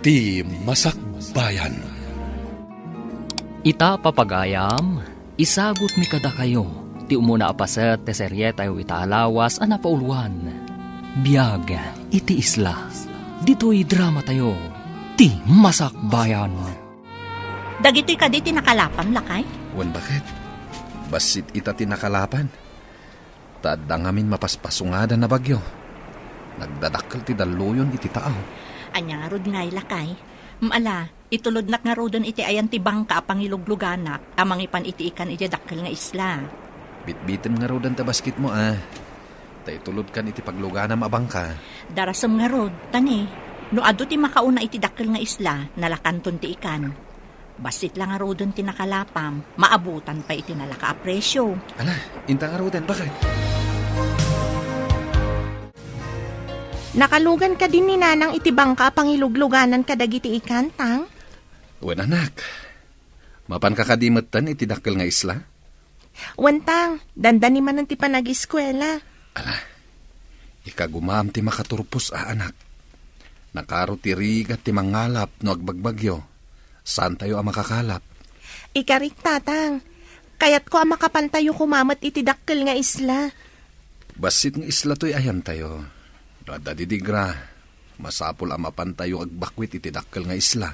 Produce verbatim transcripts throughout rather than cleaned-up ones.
Ti Masakbayan. Ita, papagayam, isagutmi kadakayo ti umuna a paset ti serietayo ita a lawas a napauluan, Biag iti Isla. Ditoy dramatayo, Ti Masakbayan. Dagitoy kadi ti nakalapam, lakay? Wen, baket. Bassit ita ti nakalapan. Ta adda ngamin mapaspasungadan a bagyo. Nagdadakkel ti dalluyon iti taaw. Ania ngarud ngay, lakay? Ala, itulodnak ngaruden iti ayan ti bangka a pangilugluganak a mangipan iti ikan idiay dakkel nga isla. Bitbitem ngaruden ta basketmo, a. Ta itulodkan iti pagluganam a bangka. Darasem ngarud, ta ni, no adu ti makauna iti dakkel nga isla, nalakanton ti ikan. Bassit la ngaruden ti nakalapam, maabutan pay iti nalaka a presio. Ala, inta ngaruden, baket. Nakalugan kadi ni Nanang iti bangka a pangilugluganan kadagiti ikan, Tang? Wen, anak. Mapanka kadi metten iti dakkel nga isla? Wen, Tang, dandani manen ti panagiskuela. Ala, ikagumaam ti makaturpos a anak. Nakaro ti rigat ti mangalap no agbagbagyo. Saantayo a makakalap. Ikarik, Tatang. Kayatko a makapantayo koma met iti dakkel nga isla. Bassit nga isla toy ayantayo. No adda didigra, masapul a mapantayo agbakwit iti dakkel nga isla.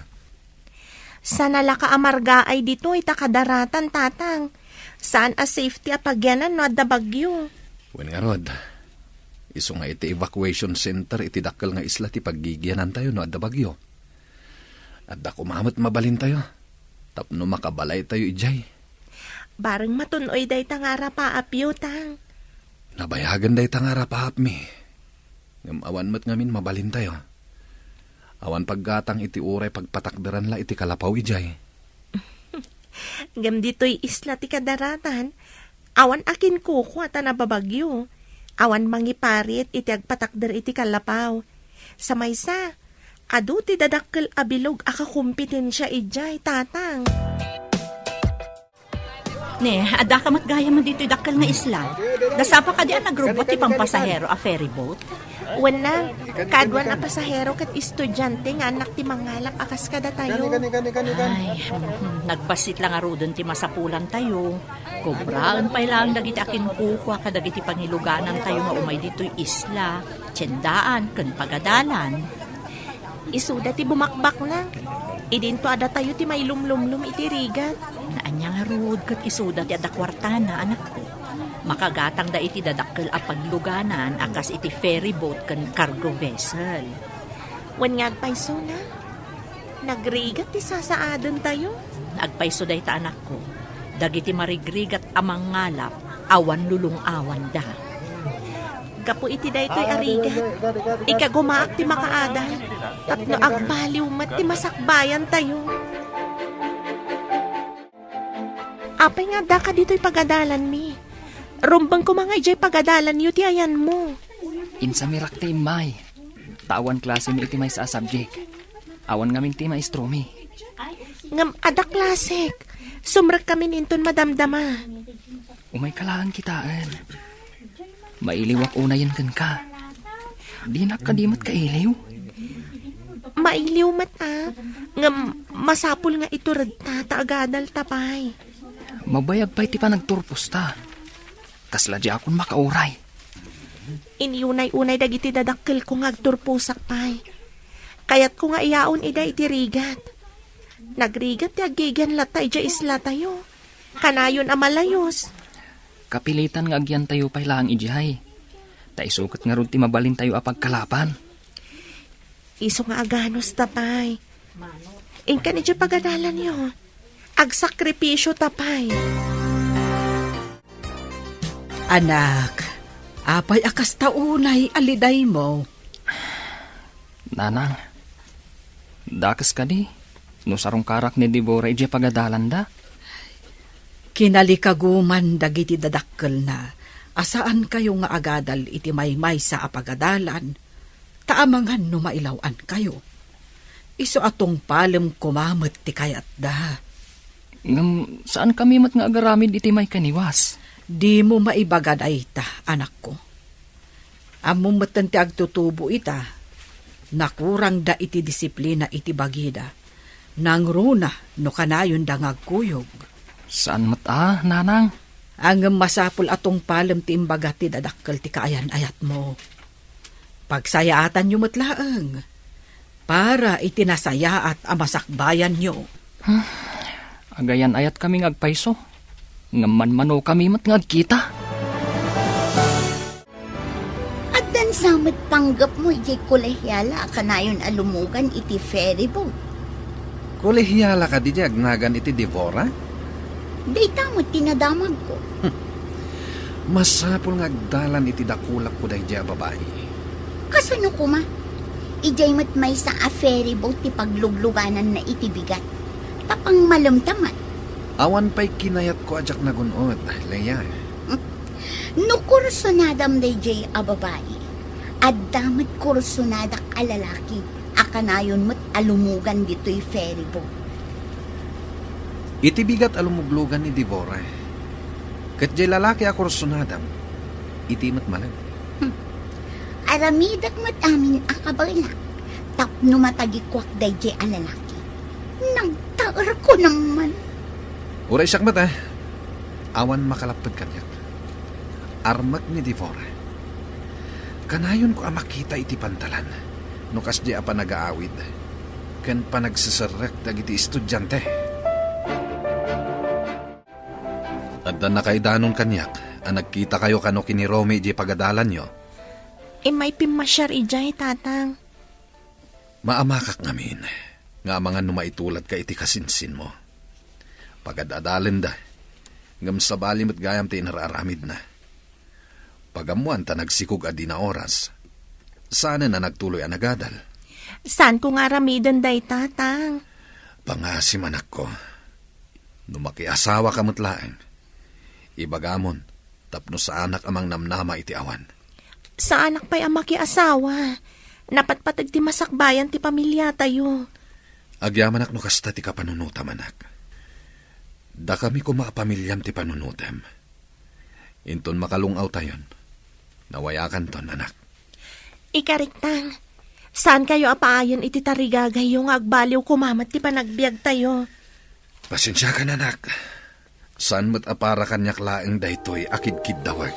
Saan a laka a margaay ditoy ta kadaratan, Tatang. Saan a safety a pagianan no adda bagyo. Wen ngarud, isu nga iti evacuation center iti dakkel nga isla ti paggigianantayo no adda bagyo. Adda koma met mabalintayo tapno makabalaytayo idiay. Bareng matun-oy dayta nga arapaapyo, Tang. Nabayagen dayta nga arapaapmi. Ngem awan met ngamin mabalintayo. Awan paggatang iti uray pagpatakderan la iti kalapaw idiay. Ngem ditoy isla ti kadaratan, awan a kinkukua ta nababagyo. Awan mangiparit iti agpatakder iti kalapaw. Sa maysa, adu ti dadakkel a bilog a kakompetensia idiay, Tatang. Ne, adda ka met gayam ditoy dakkel nga isla. Dasapa kadi a nagrubbuat ti pampasahero a ferry boat? Wen, Nang, kaaduan a pasahero ket estudiante nga annak ti mangalap a kas kadatayo. Ay, hmm, nagbassit la ngaruden ti masapulantayo. Kobraen pay laeng dagiti a kinkukua kadagiti pangiluganantayo nga umay ditoy isla, tiendaan, ken pagadalan. Isuda ti bumakbakna. Idinto a datayo ti mailumlumlom iti rigat. Ania ngarud ket isuda ti adda kuartana, anakko. Makagatangda iti dadakkel a pagluganan a kas iti ferry boat ken cargo vessel. Wen nga agpaysona, nagrigat ti sasaadentayo. Agpayso dayta, anakko. Dagiti marigrigat a mangalap, awan lulong-awanda. Gapu iti daytoy a rigat, ikagumaak ti makaadal tapno agbaliw met ti masakbayantayo. Apay nga addaka ditoy pagadalanmi? Rumbeng koma nga idiay pagadalanyo ti ayanmo. Insamirak ti immay, ta awan klasemi iti maysa a subject. Awan ngamin ti maestromi. Ngem adda klasek. Sumrekkamin inton madamdama. Umayka laeng kitaen. Mailiwak unayen kenka. Dinak kadi met kailiw? Mailiw met a. Ngem masapul nga ituredta ta agadalta pay. Mabayag pay ti panagturposta. Kasla diakon makauray. Inyunay-unay dagiti dadakkelko nga agturposak pay. Kayatko nga iyaon ida iti rigat. Nagrigat ti aggigian latta idiay islatayo. Kanayon a malayos. Kapilitan nga agyantayo pay laeng idiay. Ta isu ket ngarud ti mabalintayo a pagkalapan. Isu nga aganusta pay. Inkan idiay pagadalanyo. Agsakripisyota pay. Anak, apay a kasta unay a lidaymo? Nanang, dakes kadi no sarungkarak ni Deborah idiay pagadalanda? Kinalikaguman dagiti dadakkelna a saankayo nga agadal iti maymaysa a pagadalan, ta amangan no mailaw-ankayo. Isu a tungpalem koma met ti kayatda. Ngem saankami met nga agaramid iti maikaniwas. Dimo maibaga dayta, anakko. Ammom metten ti agtutubo ita. Nakurangda iti disiplina iti bagida. Nangruna no kanayonda nga agkuyog. Saan met a, nanang. Ngem masapul a tungpalem ti imbaga ti dadakkel ti kaayan-ayatmo. Pagsayaatanyo met laeng para iti nasayaat a masakbayanyo. Hmm. Agayan-ayatkami nga agpayso, ngem manmanokami met nga agkita. Addan sa met panggepmo idiay kolehiala a kanayon a lumugan iti ferry boat. Kolehiala kadi ti agnagan iti Devora? Dayta met ti nadamagko. Masapul nga agdalan iti dakulakko daydiay a babai. Kasano koma? Idiay met maysa a ferry boat ti pagluglugananna iti bigat. Ta pangmalemta met. Awan pay kinayatko a diak nagun-od, Lea. No kursunadam daydiay a babai, adda met kursunadak a lalaki a kanayon met a lumugan ditoy ferry boat. Iti bigat a lumuglugan ni Devora, ket diay lalaki a kursunadam, iti met malem. Hmm. Aramidek met amin a kabaelak tapno matagikuak daydiay a lalaki. Nagtaerko naman. Uray siak met, a. Awan makalapped kaniak. Armek ni Devora. Kanayonko a makita iti pantalan no kasdiay a panagaawid ken panagseserrek dagiti estudiante. Adda nakaidanon kaniak a nagkitakayo kano ken ni Romy idiay pagadalanyo. Immay pimmasiar idiay, Tatang. Maamakak ngamin nga amangan no maituladka iti kasinsinmo. Pagad-adalenda, ngem sabali met gayam ti inar-aramidna. Pagammoan ta nagsikog a dina oras. Saanen a nagtuloy a nagadal. Saanko nga aramiden dayta, Tang. Pangaasim, anakko. No makiasawaka met laeng, ibagamon tapno saanak a mangnamnama iti awan. Saanak pay a makiasawa. Napatpateg ti masakbayan ti pamiliatayo. Agyamanak no kasta ti kapanunotam, anak. Dakami koma a pamiliam ti panunotem. Inton makalung-awtayon, nawayakanton, anak. Ikarik, Tang, saankayo a paayen iti tarigagayyo nga agbaliw koma met ti panagbiagtayo. Pasensiakan, anak. Saan met a para kaniak laeng daytoy a kidkiddawek.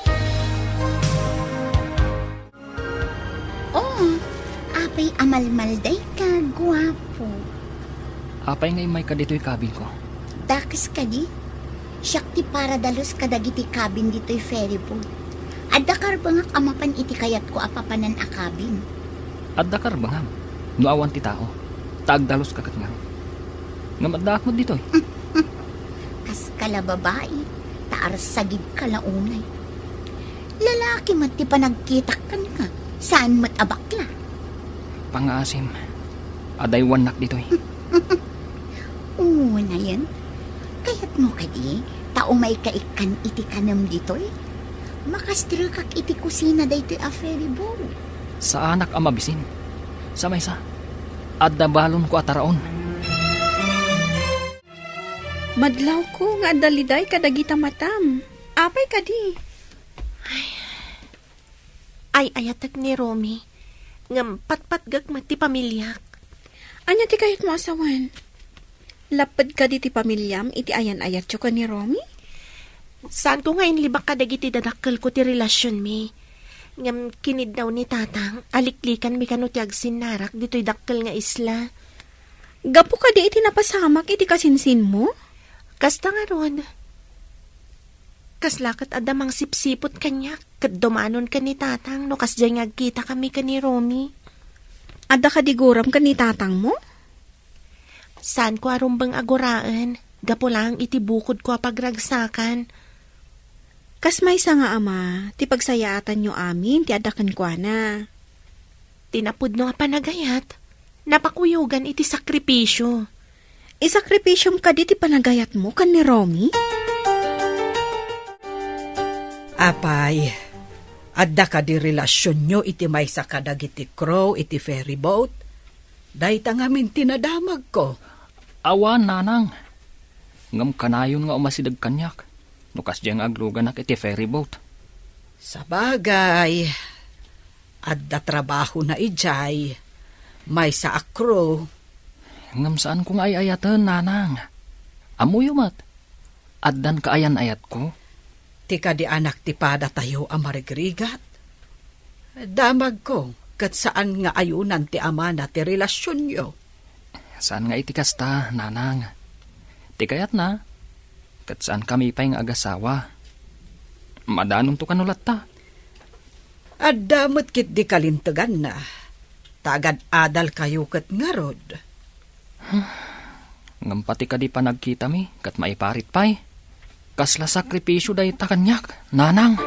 Oo, apay a malmaldayka, guapo? Apay nga immayka ditoy kabinko? Dakes kadi? Siak ti para dalus kadagiti kabin ditoy ferry boat. Adda karbengak a mapan iti kayatko a papanan a kabin. Adda karbengam no awan ti tao, ta agdaluska ket ngarud. Ngem addaak met ditoy. Kaska la babai, ta arsagidka la unay. Lalaki met ti panagkitak kenka, saan met a bakla. Pangaasim, adaywannak ditoy. Unayen, kayatmo kadi ta umayka ikkan iti kanem ditoy? Makastrekak iti kusina daytoy a ferry boat. Saanak a mabisin. Sa maysa, adda balonko a taraon. Madlawko nga adda liday kadagita matam. Apay kadi? Ay, ay-ayatek ni Romy, ngem patpatgek met ti pamiliak. Ania ti kayatmo a sawen? Lapped kadi ti pamiliam iti ayan-ayatyo ken ni Romy? Saanko nga inlibak kadagiti dadakkelko ti relasionmi. Ngem kiniddaw ni Tatang a liklikanmi kano ti agsinnarak ditoy dakkel nga isla. Gapu kadi iti napasamak iti kasinsinmo? Kasta ngarud. Kasla ket adda mangsipsiput kaniak ket dumanon ken ni Tatang no kasdiay nga agkitakami ken ni Romy. Adda kadi guram ken ni Tatangmo? Saanko a rumbeng a guraen, gapu laeng iti bukodko a pagragsakan. Kas maysa nga ama, ti pagsayaatanyo amin ti adda kenkuana. Ti napudno a panagayat, napakuyogan iti sakripisio. Isakripisiom kadi ti panagayatmo ken ni Romy? Apay, adda kadi relasionyo iti maysa kadagiti crew iti ferry boat? Dayta ngamin ti nadamagko. Awan, nanang. Ngem kanayon nga umasideg kaniak no kasdiay nga agluganak iti ferry boat. Sabagay, adda trabahona idiay. maysa a crew. Ngem saanko nga ay-ayaten, nanang. Ammoyo met, addan kaayan-ayatko. Ti kadi anak ti padatayo a marigrigat. Damagko, ket saan nga ayunan ti amana ti relasionyo. Saan nga iti kasta, nanang. Ti kayatna, ket saankami pay nga agasawa. Madanonto kano latta. Adda met ketdi kalinteganna, ta agad-adalkayo ket ngarud. Ngem pati kadi panagkitami ket maiparit pay. Kasla sakripisio dayta kaniak, nanang.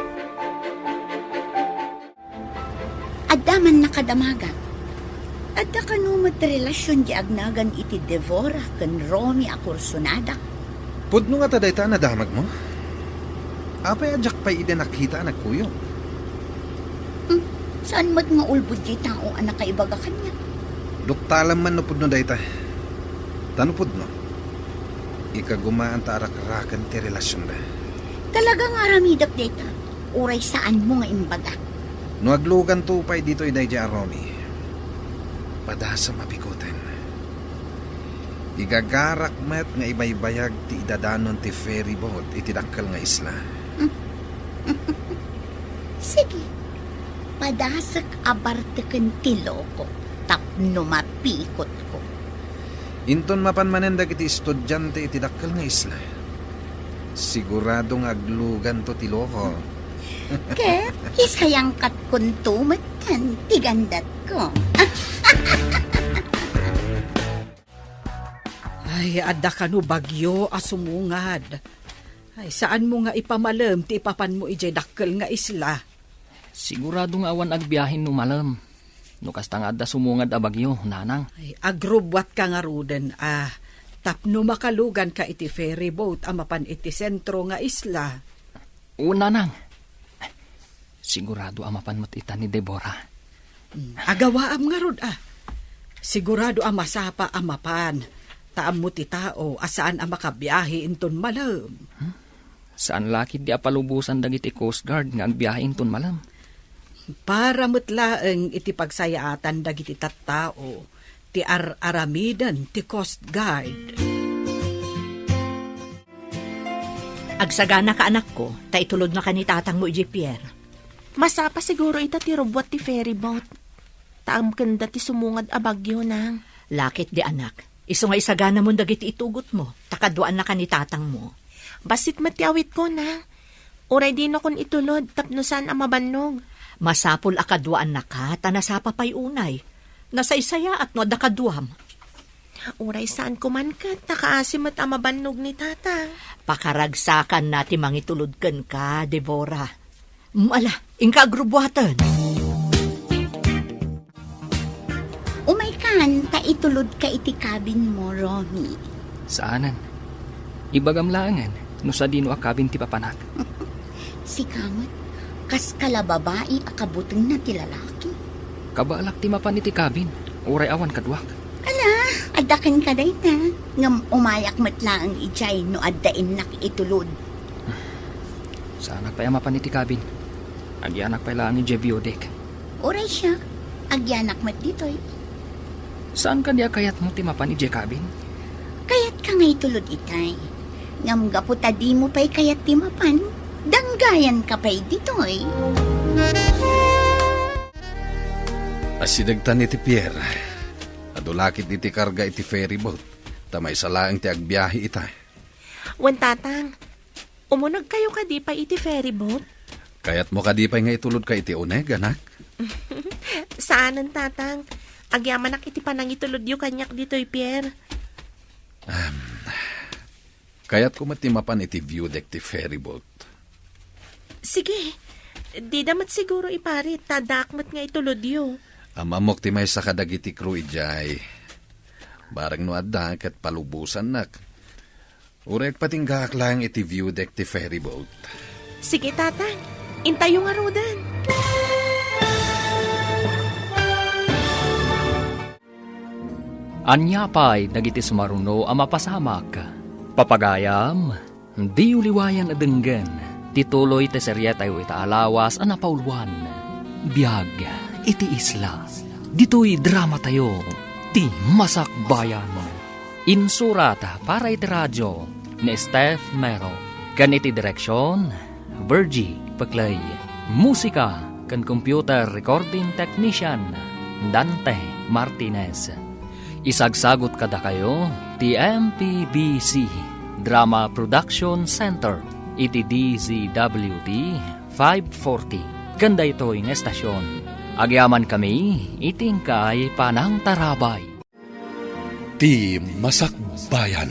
Adda man nakadamagak. Adda kano met relasion di agnagan iti Devora ken Romy a kursonadak? Pudno ngata dayta a nadamagmo? Apay a diak pay idi nakita a nagkuyog? Hmm, saan met nga ulbod diay tao a nakaibaga kaniak? Duktalam man no pudno dayta. Ta no pudno, ikagumaan ta arakraken ti relasionda. Talaga nga aramidek dayta, uray saanmo nga imbaga. No agluganto pay ditoy daydiay a Romy, padasem a pikutem. Igagarak met nga ibaybayag ti idadanon ti ferry boat iti dakkel nga isla. Sige, padasek a barteken ti loko tapno mapikotko. Inton mapan manen dagiti estudiante iti dakkel nga isla, sigurado nga agluganto ti loko. Ket isayangkatkonto metten ti gandatko. Ay, adda kano bagyo a sumungad. Ay, saanmo nga ipamalem ti ipapanmo idiay dakkel nga isla? Sigurado nga awan agbiahe no malem. No kasta nga adda sumungad a bagyo, nanang. Ay, agrubbuatka ngaruden a tapno makaluganka iti ferry boat a mapan iti sentro nga isla. O, nanang. Sigurado a mapan met ita ni Deborah. Hmm, agawaam ngarud a. Sigurado a masapa a mapan. Ta ammo ti tao a saan a makabiahe inton malem. Hmm? Saan la ketdi a palubosan dagiti Coast Guard nga agbiahe inton malem. Para met laeng iti pagsayaatan dagiti tattao ti ar-aramiden ti Coast Guard. Agsaganaka, anakko, ta itulodnaka ni tatangmo idiay pier. Masapa siguro ita ti rubbuat ti ferry boat. Ta amkenda ti sumungad a bagyo, nang. La ketdi, anak. Isu nga isaganamon dagiti itugotmo, ta kaduaannaka ni tatangmo. Bassit met ti awitko, nang. Uray dinakon itulod tapno saan a mabannog. Masapul a kaduaannaka, ta nasapa pay unay. Nasaysayaat no adda kaduam. Uray saanko man ket, ta kaasi met a mabannog ni tatang. Pakaragsakanna ti mangitulod kenka, Deborah. Mm, ala, inka agrubbuaten. Umaykan, ta itulodka iti cabinmo, Romy. Saanen. Ibagam laengen no sadino a cabin ti papanak. Sika met, kaska la babai a kabutengna ti lalaki. Kabaelak ti mapan iti cabin, uray awan kaduak. Ala, adda kenka dayta, ngem umayak met laeng idiay no adda innak itulod. Saanak pay a mapan iti cabin. Agyanak pay laeng idiay view deck. Uray siak, agyanak met ditoy. Saan kadi a kayatmo ti mapan idiay cabin? Kayatka nga itulod itay. Ngem gapu ta dimo pay kayat ti mapan, danggayanka pay ditoy. Asidegtan iti pier. Adu la ketdi ti karga iti ferry boat, ta maysa laeng ti agbiahe ita. Wen, tatang, umunegkayo kadi pay iti ferry boat? Kayatmo kadi pay nga itulodka iti uneg, anak? Saanen, tatang. Agyamanak iti panangitulodyo kaniak ditoy pier. Am, kayatko met ti mapan iti view deck ti ferry boat. Sige. Dida met siguro iparit, ta addaak met nga itulodyo. Am-ammok ti maysa kadagiti crew idiay. Bareng no adda, ket palubosannak. Uray agpatinggaak laeng iti view deck ti ferry boat. Sige, tatang. Intayo ngaruden. Ania pay dagiti sumaruno a mapasamak? Papagayam, diyo liwayan a denggen ti tuloy ti serietayo ita a lawas a napauluan, Biag iti Isla. Ditoy dramatayo, ti Masakbayan. Insurat para iti radio ni Steph Mero. Ken iti direksion, Virgie Peclay. Musika ken computer recording technician, Dante Martinez. Isagsagut kadakayo ti M P B C Drama Production Center iti D Z W T five forty. Ken daytoy nga estasion, agyamankami iti inkay panangtarabay. Ti Masakbayan.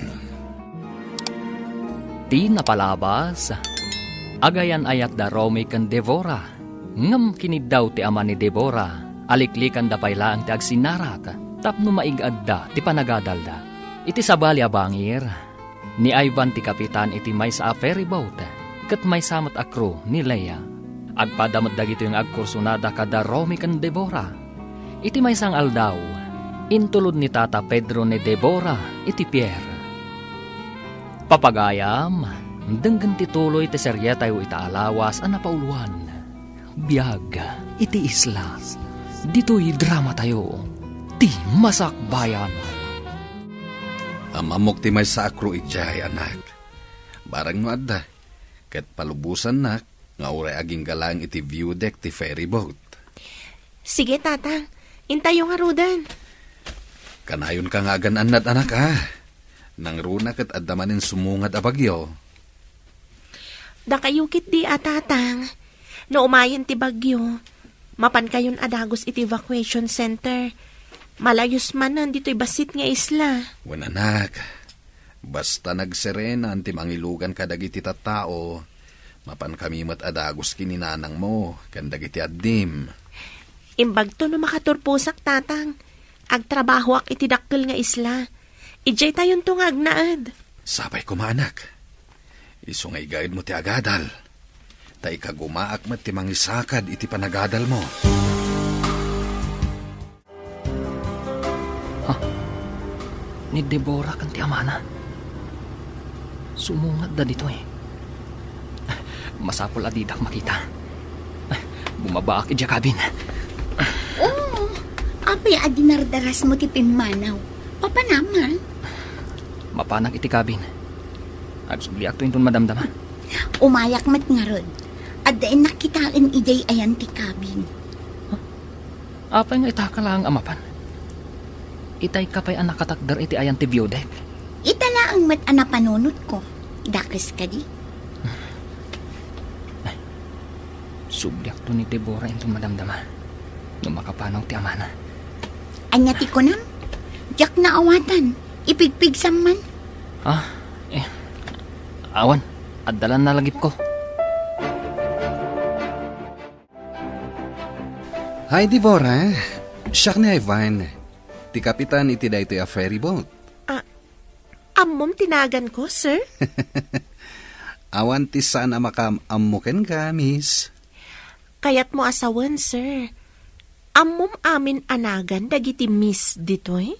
Ti napalabas, agayan-ayat da Romy ken Devora, ngem kiniddaw ti ama ni Devora, aliklikanda pay laeng ti agsinarak tapno maig-adda ti panagadalda. Iti sabali a bangir, ni Ivan ti kapitan iti maysa a ferry boat, ket maysa met a crew ni Lea. Agpada met dagitoy nga agkursunada kada Romy ken Devora. Iti maysa nga aldaw, intulod ni Tata Pedro ni Devora iti pier. Papagayam, denggen ti tuloy ti serietayo ita a lawas a napauloan. Biag iti isla. Ditoy dramatayo, ti Masakbayan. Am-ammok ti maysa a crew idiay, anak. Barang no adda, ket palubosannak nga uray agingga laeng iti view deck ti ferry boat. Sige, Tatang. Intayo ngaruden. Kanayonka nga agan-annad, anak, a. Nangruna ket adda manen sumungad a bagyo. Dakayo ketdi a, Tatang. No umayen ti bagyo, mapankayon a dagus iti evacuation center. Malayos manen ditoy bassit nga isla. Wen, anak. Basta nagserenan ti mangilugan kadagiti tattao, mapankami met a dagus ken ni nanangmo ken dagiti addim. Imbagto no makaturposak, Tatang. Agtrabahoak iti dakkel nga isla. Idiaytayonto nga agnaed. Sapay koma, anak. Isu nga igaedmo ti agadal. Ta ikagumaak met ti mangisakad iti panagadalmo. Ha? Ni Deborah ken ti amana? Sumungadda ditoy. Masapul a didak makita. Bumabaak idiay cabin. Oh, apay a dinardarasmo ti pimmanaw? Papanam, a? Mapanak iti cabin. Agsubliakto inton madamdama. Umayak met ngarud. Adda innak kitaen idiay ayan ti cabin. Apay nga itaka laeng a mapan? Itayka pay a nakatakder iti ayan ti view deck? Ita laeng met a napanunotko. Dakes kadi? Ay, subliakto ni Deborah inton madamdama no makapanaw ti amana. Ania ti kunam? Diak naawatan. Ipigpigsam man. Ah, eh, awan. Adda la nalagipko. Hi, Deborah. Siak ni Ivan, ti kapitan iti daytoy a ferry boat. Ah, ammom ti naganko, sir? Awan ti saan a makaam-ammo kenka, miss. Kayatmo a sawen, sir. Ammom amin a nagan dagiti miss ditoy?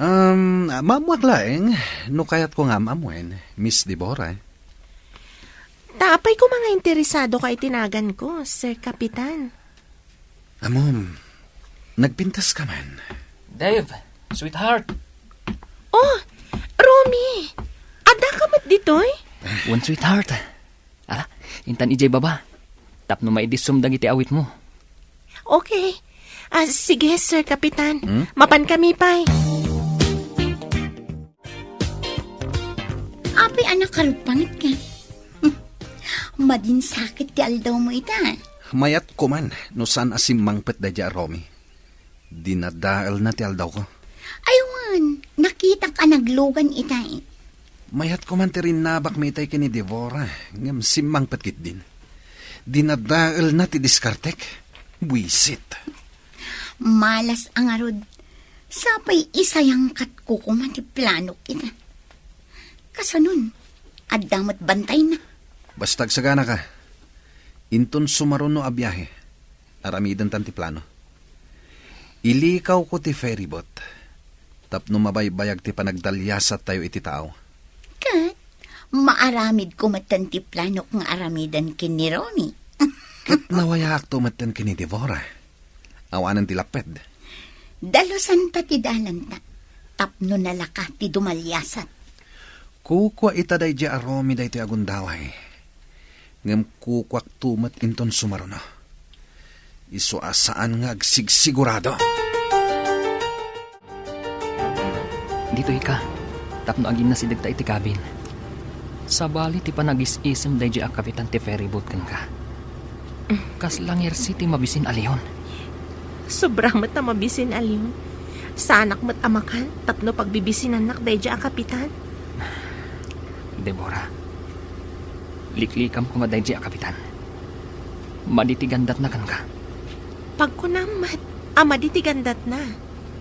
Um, maammoak laeng no kayatko nga am-ammoen, Miss Deborah. Ta apay koma nga interesado ka iti naganko, Sir Kapitan? Ammom, nagpintas ka man. Dave, sweetheart. Oh, Romy! Adda ka met ditoy? Wen, sweetheart. Ala, intan idiay baba. Tapno maidissom dagiti awitmo. Okay. Ah, sige, Sir Kapitan. Hmm? Mapan kami pay. Apay a nakarupanget ka? Madinsakit ti aldawmo ita. Mayat ko man no saan a simmangpet daydiay a Romy. Dinadaelna ti aldawko. Ay wen, nakitak a naglugan itay. Mayat ko man ti rinnabakmi itay ken ni Deborah, ngem simmangpet ketdin. Dinadaelna ti diskartek. Buisit. Malas a ngarud. Sapay isayangkatko koma ti planok ita. Kasanon, adda met bantayna. Basta agsaganaka. Inton sumaruno a biahe, aramidentan ti plano. Ilikawko ti ferry boat tapno mabaybayag ti panagdaliasattayo iti tao. Ket maaramidko metten ti planok nga aramiden ken ni Romy. Ket nawayaakto metten ken ni Deborah. Awanen ti lapped. Dalusanta ti dalanta, tapno nalaka ti dumaliasat. Kukua ita daydi a Romy daytoy a gundaway. Ngem kukuakto met inton sumaruno. Isu a saan nga agsigsigurado. Ditoy ka, tapno agimnasidegta iti cabin. Sabali ti panagis-isem daydi a kapitan ti ferryboat kenka. Kasla ngersi ti mabisin a leon. Sobra met a mabisin a leon. Saanak met a makan tapno pagbibisinannak daydi a kapitan. Deborah, liklikam koma daydi a kapitan. Madi ti gandatna kenka. Pagkunam met a madi ti gandatna.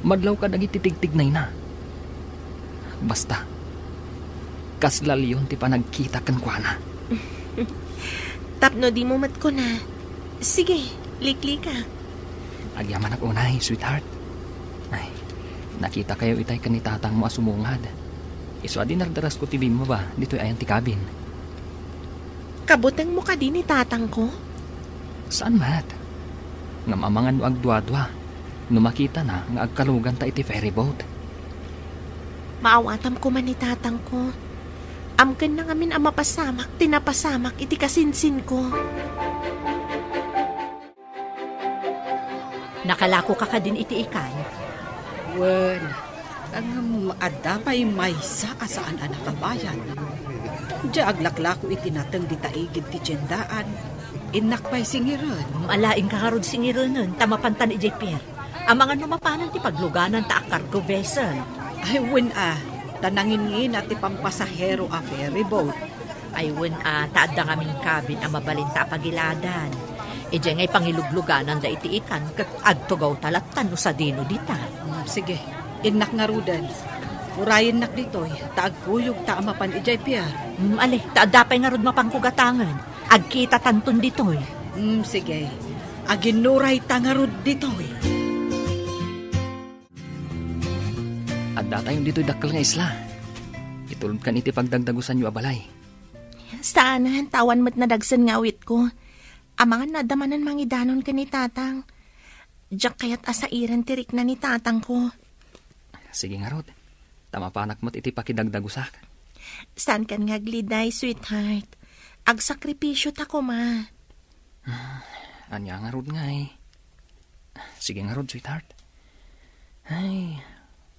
Madlaw kadagiti tigtignayna. Basta, kasla leon ti panagkita kenkuana. Tapno dimo met kuna, sige, liklika. Agyamanak unay, sweetheart. Ay, nakitakayo itay ken ni tatangmo a sumungad. Isu a dinardarasko ti bimmaba ditoy ayan ti cabin. Kabutengmo kadi ni tatangko? Saan met. Ngem amangan no agduadua no makitana nga agkaluganta iti ferryboat. Maawatam koma ni tatangko. Amkenna ngamin a mapasamak ti napasamak iti kasinsinko. Nakalakoka kadin iti ikan? Wen, ngem adda pay maysa a saan a nakabayad. Diay aglaklako iti nateng dita igid ti tiendaan, innak pay singiren. Alaingka ngarud singirenen, ta mapantan idiay pier. Amangan no mapanan ti paglugananta a cargo vessel. Ay, wen a, ta nanginngina ti pampasahero a ferryboat. Ay, wen a, ta adda ngamin cabin a mabalinta a pagiladan. Idiay ngay pangiluglugananda iti ikan ket agtugawta lattan no sadino dita. Mm, sige, innak ngaruden. Urayennak ditoy, ta agkuyogta a mapan idiay pier. Mm, ali, ta adda pay ngarud mapanko gatangen. Agkitatanton ditoy. Mm, sige. Aginnurayta ngarud ditoy. Addatayon ditoy dakkel nga isla. Itulodkan iti pagdagdagusanyo a balay. Saanen, ta awan met nadagsen nga awitko. Amangan no adda manen mangidanon ken ni tatang. Diak kayat a sairen ti rikna ni tatangko. Sige ngarud, ta mapanak met iti pakidagdagusak. Saankan nga agliday, sweetheart. Agsakripisio ta koma. Hmm, ania ngarud ngay? Sige ngarud, sweetheart. Ay,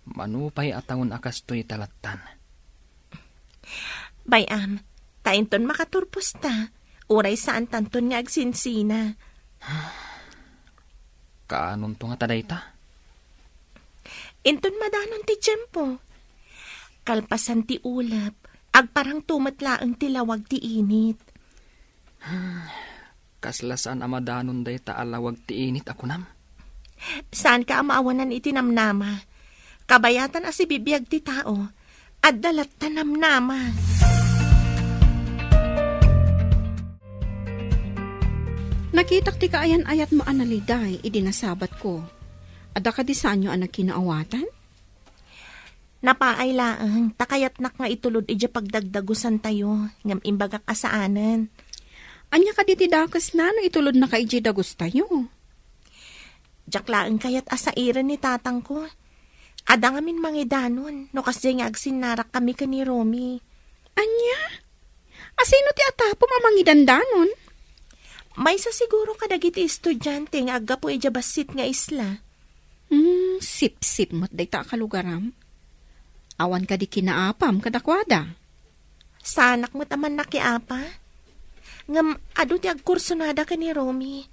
mano pay a tawen a kastoy ta lattan. Bay-am, ta inton makaturposta, uray saantanton nga agsinsina. Kaanonto ngata dayta? Inton madanon ti tiempo. Kalpasan ti ulep, agparangto met laeng ti lawag ti init. Hmm, kasla saan a madanon dayta a lawag ti init a kunam? Saanka a maawanan iti namnama. Kabayatan a sibibiag ti tao. Adda latta namnama. Nakitak ti kaayan-ayatmo a naliday idi nasabatko. Adda kadi saanyo a nagkinaawatan? Napaay laeng, ta kayatnak nga itulod idiay pagdagdagusantayo, ngem imbagak a saanen. Ania kadi ti dakesna no itulodnaka idiay dagustayo? Diak laeng kayat a sairen ni tatangko. Adda ngamin mangidanon no kasdiay nga agsinnarakkami ken ni Romy. Ania? Asino ti atapom a mangidandanon? Maysa siguro kadagiti estudiante nga aggapu idiay bassit nga isla. Hmm, sipsip met dayta a kalugaram. Awan kadi kinaapam kadakuada? Saanak met a mannakiapa. Ngem adu ti agkursonada ken ni Romy.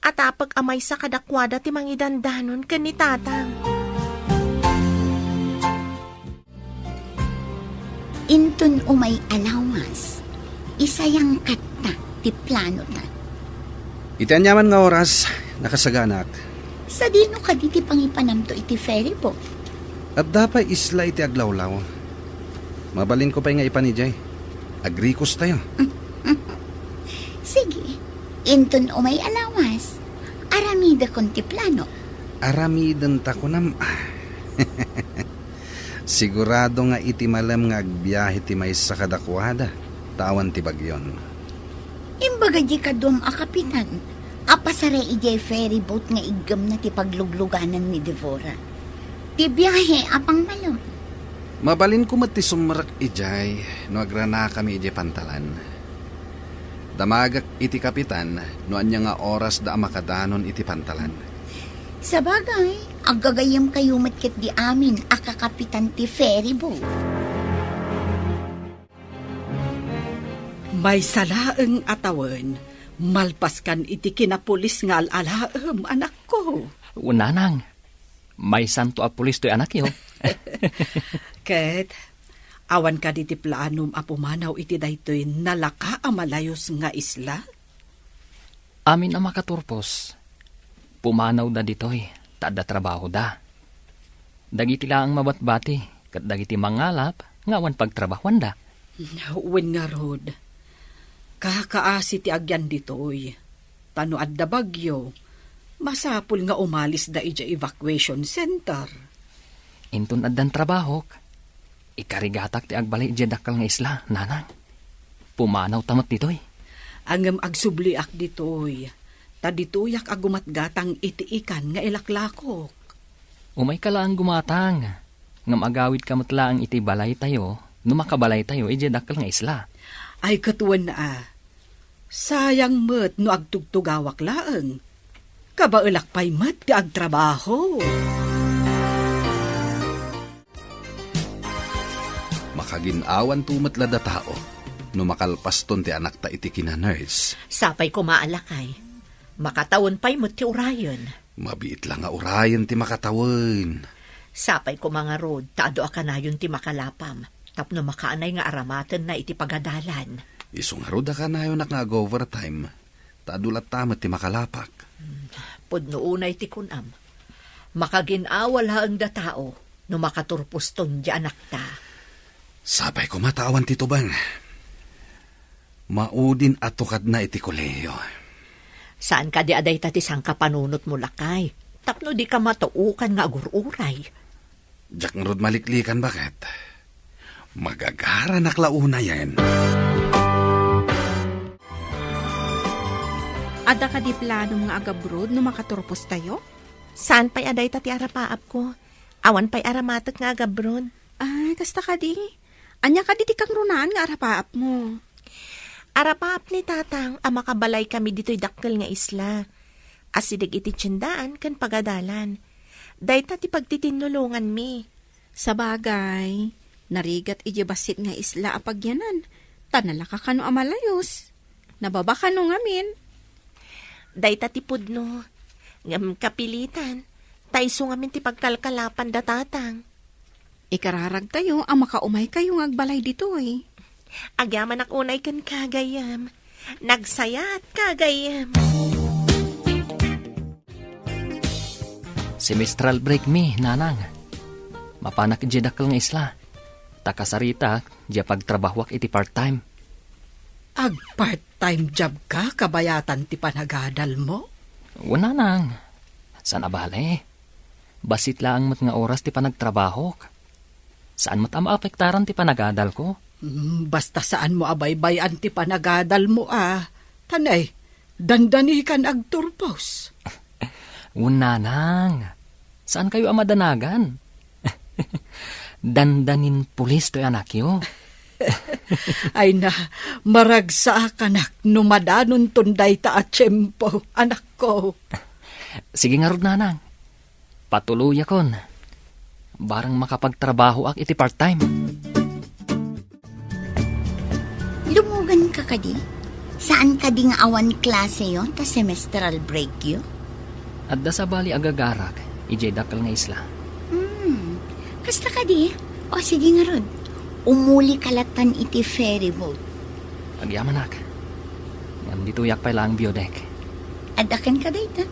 Atapek a maysa kadakuada ti mangidandanon ken ni tatang. Inton umay a lawas, isayangkatta ti planota. Iti aniaman nga oras, nakasaganak. Sadino kadi ti pangipanamto iti ferry boat? Adda pay isla iti aglawlaw. Mabalinko pay nga ipan idiay. Agrikostayo. Sige, inton umay a lawas, aramidekon ti plano. Aramidenta kunam. Sigurado nga iti malem nga agbiahe ti maysa kadakuada, ta awan ti bagyon. Imbaga di kaduam a kapitan, Apasara idiay ferry boat nga iggemna ti paglugluganan ni Devora. Ti biahe a pangmalem. Mabalinko met ti sumrek idiay no agranakami idiay pantalan. Damagek iti kapitan no ania nga orasda a makadanon iti pantalan. Sabagay, aggagayyemkayo met ketdi amin a kakapitan ti ferry boat. Maysa laeng a tawen, malpaskan iti kinapulis nga al-alaem, anakko. Wen, nanang, maysanto a pulis toy anakyo. Ket, awan kadi ti planom a pumanaw iti daytoy nalaka a malayus nga isla? Amin a makaturpos, pumanawda ditoy, ta adda trabahoda. Dagiti laeng mabatbati, ket dagiti mangalap nga awan pagtrabahuanda. Wen ngarud, kakaasi ti agyan ditoy. Ta no adda bagyo, masapul nga umalisda idiay evacuation center. Inton addan trabahok, ikarigatak ti agbalay idiay dakkel nga isla, nanang. Pumanawta met ditoy. Ngem agsubliak ditoy, ta ditoyak a gumatgatang iti ikan nga ilaklakok. Umayka laeng gumatang, ngem agawidka met laeng iti balaytayo no makabalaytayo idiay dakkel nga isla. Ay, ket wen a, sayang met no agtugtugawak laeng. Kabaelak pay met ti agtrabaho. Makagin-awanto met la datao no makalpaston ti anakta iti kina-nurse. Sapay koma a lakay. Makatawen pay met ti urayen. Mabiit la nga urayen ti makatawen. Sapay koma ngarud ta adu a kanayon ti makalapam tapno makaanay nga aramatenna iti pagadalan. Isu ngarud a kanayonak nga ag-overtime ta adu latta met ti makalapak. Hmm, pudno unay ti kunam. Makagin-awa laeng datao no makaturposton ti anakta. Sapay koma ta awan ti tubeng. Maudin a tukadna iti kolehiyo. Saan kadi a dayta ti sangkapanunotmo, lakay, tapno dika matuokan nga agur-uray? Diak ngarud maliklikan, baket. Magagaranak la unayen. Adda kadi planom nga agabroad no makaturpostayo? Saan pay a dayta ti arapaapko. Awan pay aramatek nga agabroad. Ay, kasta kadi. Ania kadi ti kangrunaan nga arapaapmo? Arapaap ni Tatang a makabalaykami ditoy dakkel nga isla. Asideg iti tiendaan ken pagadalan. Dayta ti pagtitinnulonganmi. Sabagay, narigat idiay bassit nga isla a pagyanan, ta nalaka kano a malayus. Nababa kano ngamin? Dayta ti pudno. Ngem kapilitan, ta isu ngamin ti pagkalkalapan da Tatang. Ikararagtayo a makaumaykayo nga agbalay ditoy. Agyamanak unay kenka, gayyem. Nagsayaat ka, gayyem. Semestral break mi, nanang. Mapanak idiay dakkel nga isla. Ta kasaritak, diay pagtrabahoak iti part-time. Ag-part-time job ka, kabayatan ti panagadalmo? Wen, nanang. Saan a bale. Bassit laeng met nga oras ti panagtrabahok. Saan met a maapektaran ti panagadalko. Hmm, basta saanmo a baybay-an ti panagadalmo a. Tanay, dandanikan agturpos. Wen, nanang. Saankayo a madanagan. Dandanin pulis toy anakyo. Ay na, maragsakanak no madanonton dayta a tiempo, anakko. Sige ngarud, nanang. Patuloyakon. Barang makapagtrabahoak iti part-time. Lumugan ka kadi? Saan kadi nga awan klaseyo ta semestral breakyo? Adda sabali agagarak idiay dakkel nga isla. Hmm. Kasta kadi? O, sige ngarud. Umuli ka latan iti ferry boat. Agyamanak. Ngem ditoyak pay laeng biodeck. Adda kenka dayta.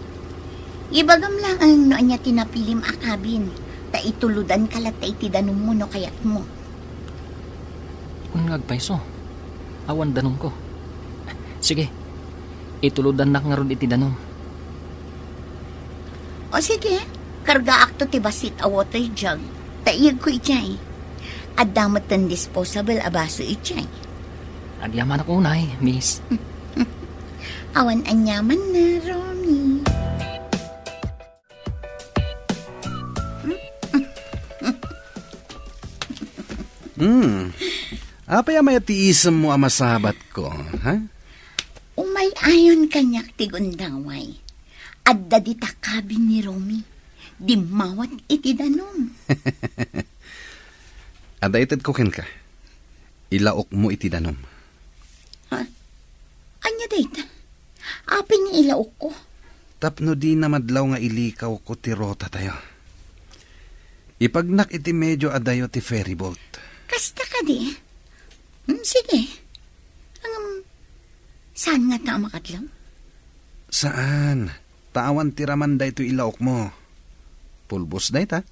Ibagam laeng no ania ti napilim a cabin, ta itulodanka latta iti danummo no kayatmo. Wen nga agpayso, awan danumko. Sige, itulodannak ngarud iti danum. O sige, kargaakto ti bassit a water jug, ta iyegko idiay. Adda metten disposable a baso idiay. Agyamanak unay, miss. Awan aniamanna, Romy. Hmm. Apay a mayat ti isemmo a masabatko, ha? Umay-ayon kaniak ti gundaway. Adda dita kabin ni Romy. Dimmawat iti danum. Adda itedko kenka. Ilaokmo iti danum. Ha? Ania dayta? Apay nga ilaokko? Tapno dina madlaw nga ilikawko ti rotatayo. Ipagnak iti medio adayo ti ferryboat. Kasta kadi? Hmm, sige. Ngem, saan ngata a makadlaw? Saan. Ta awan ti raman daytoy ilaokmo. Pulbos dayta.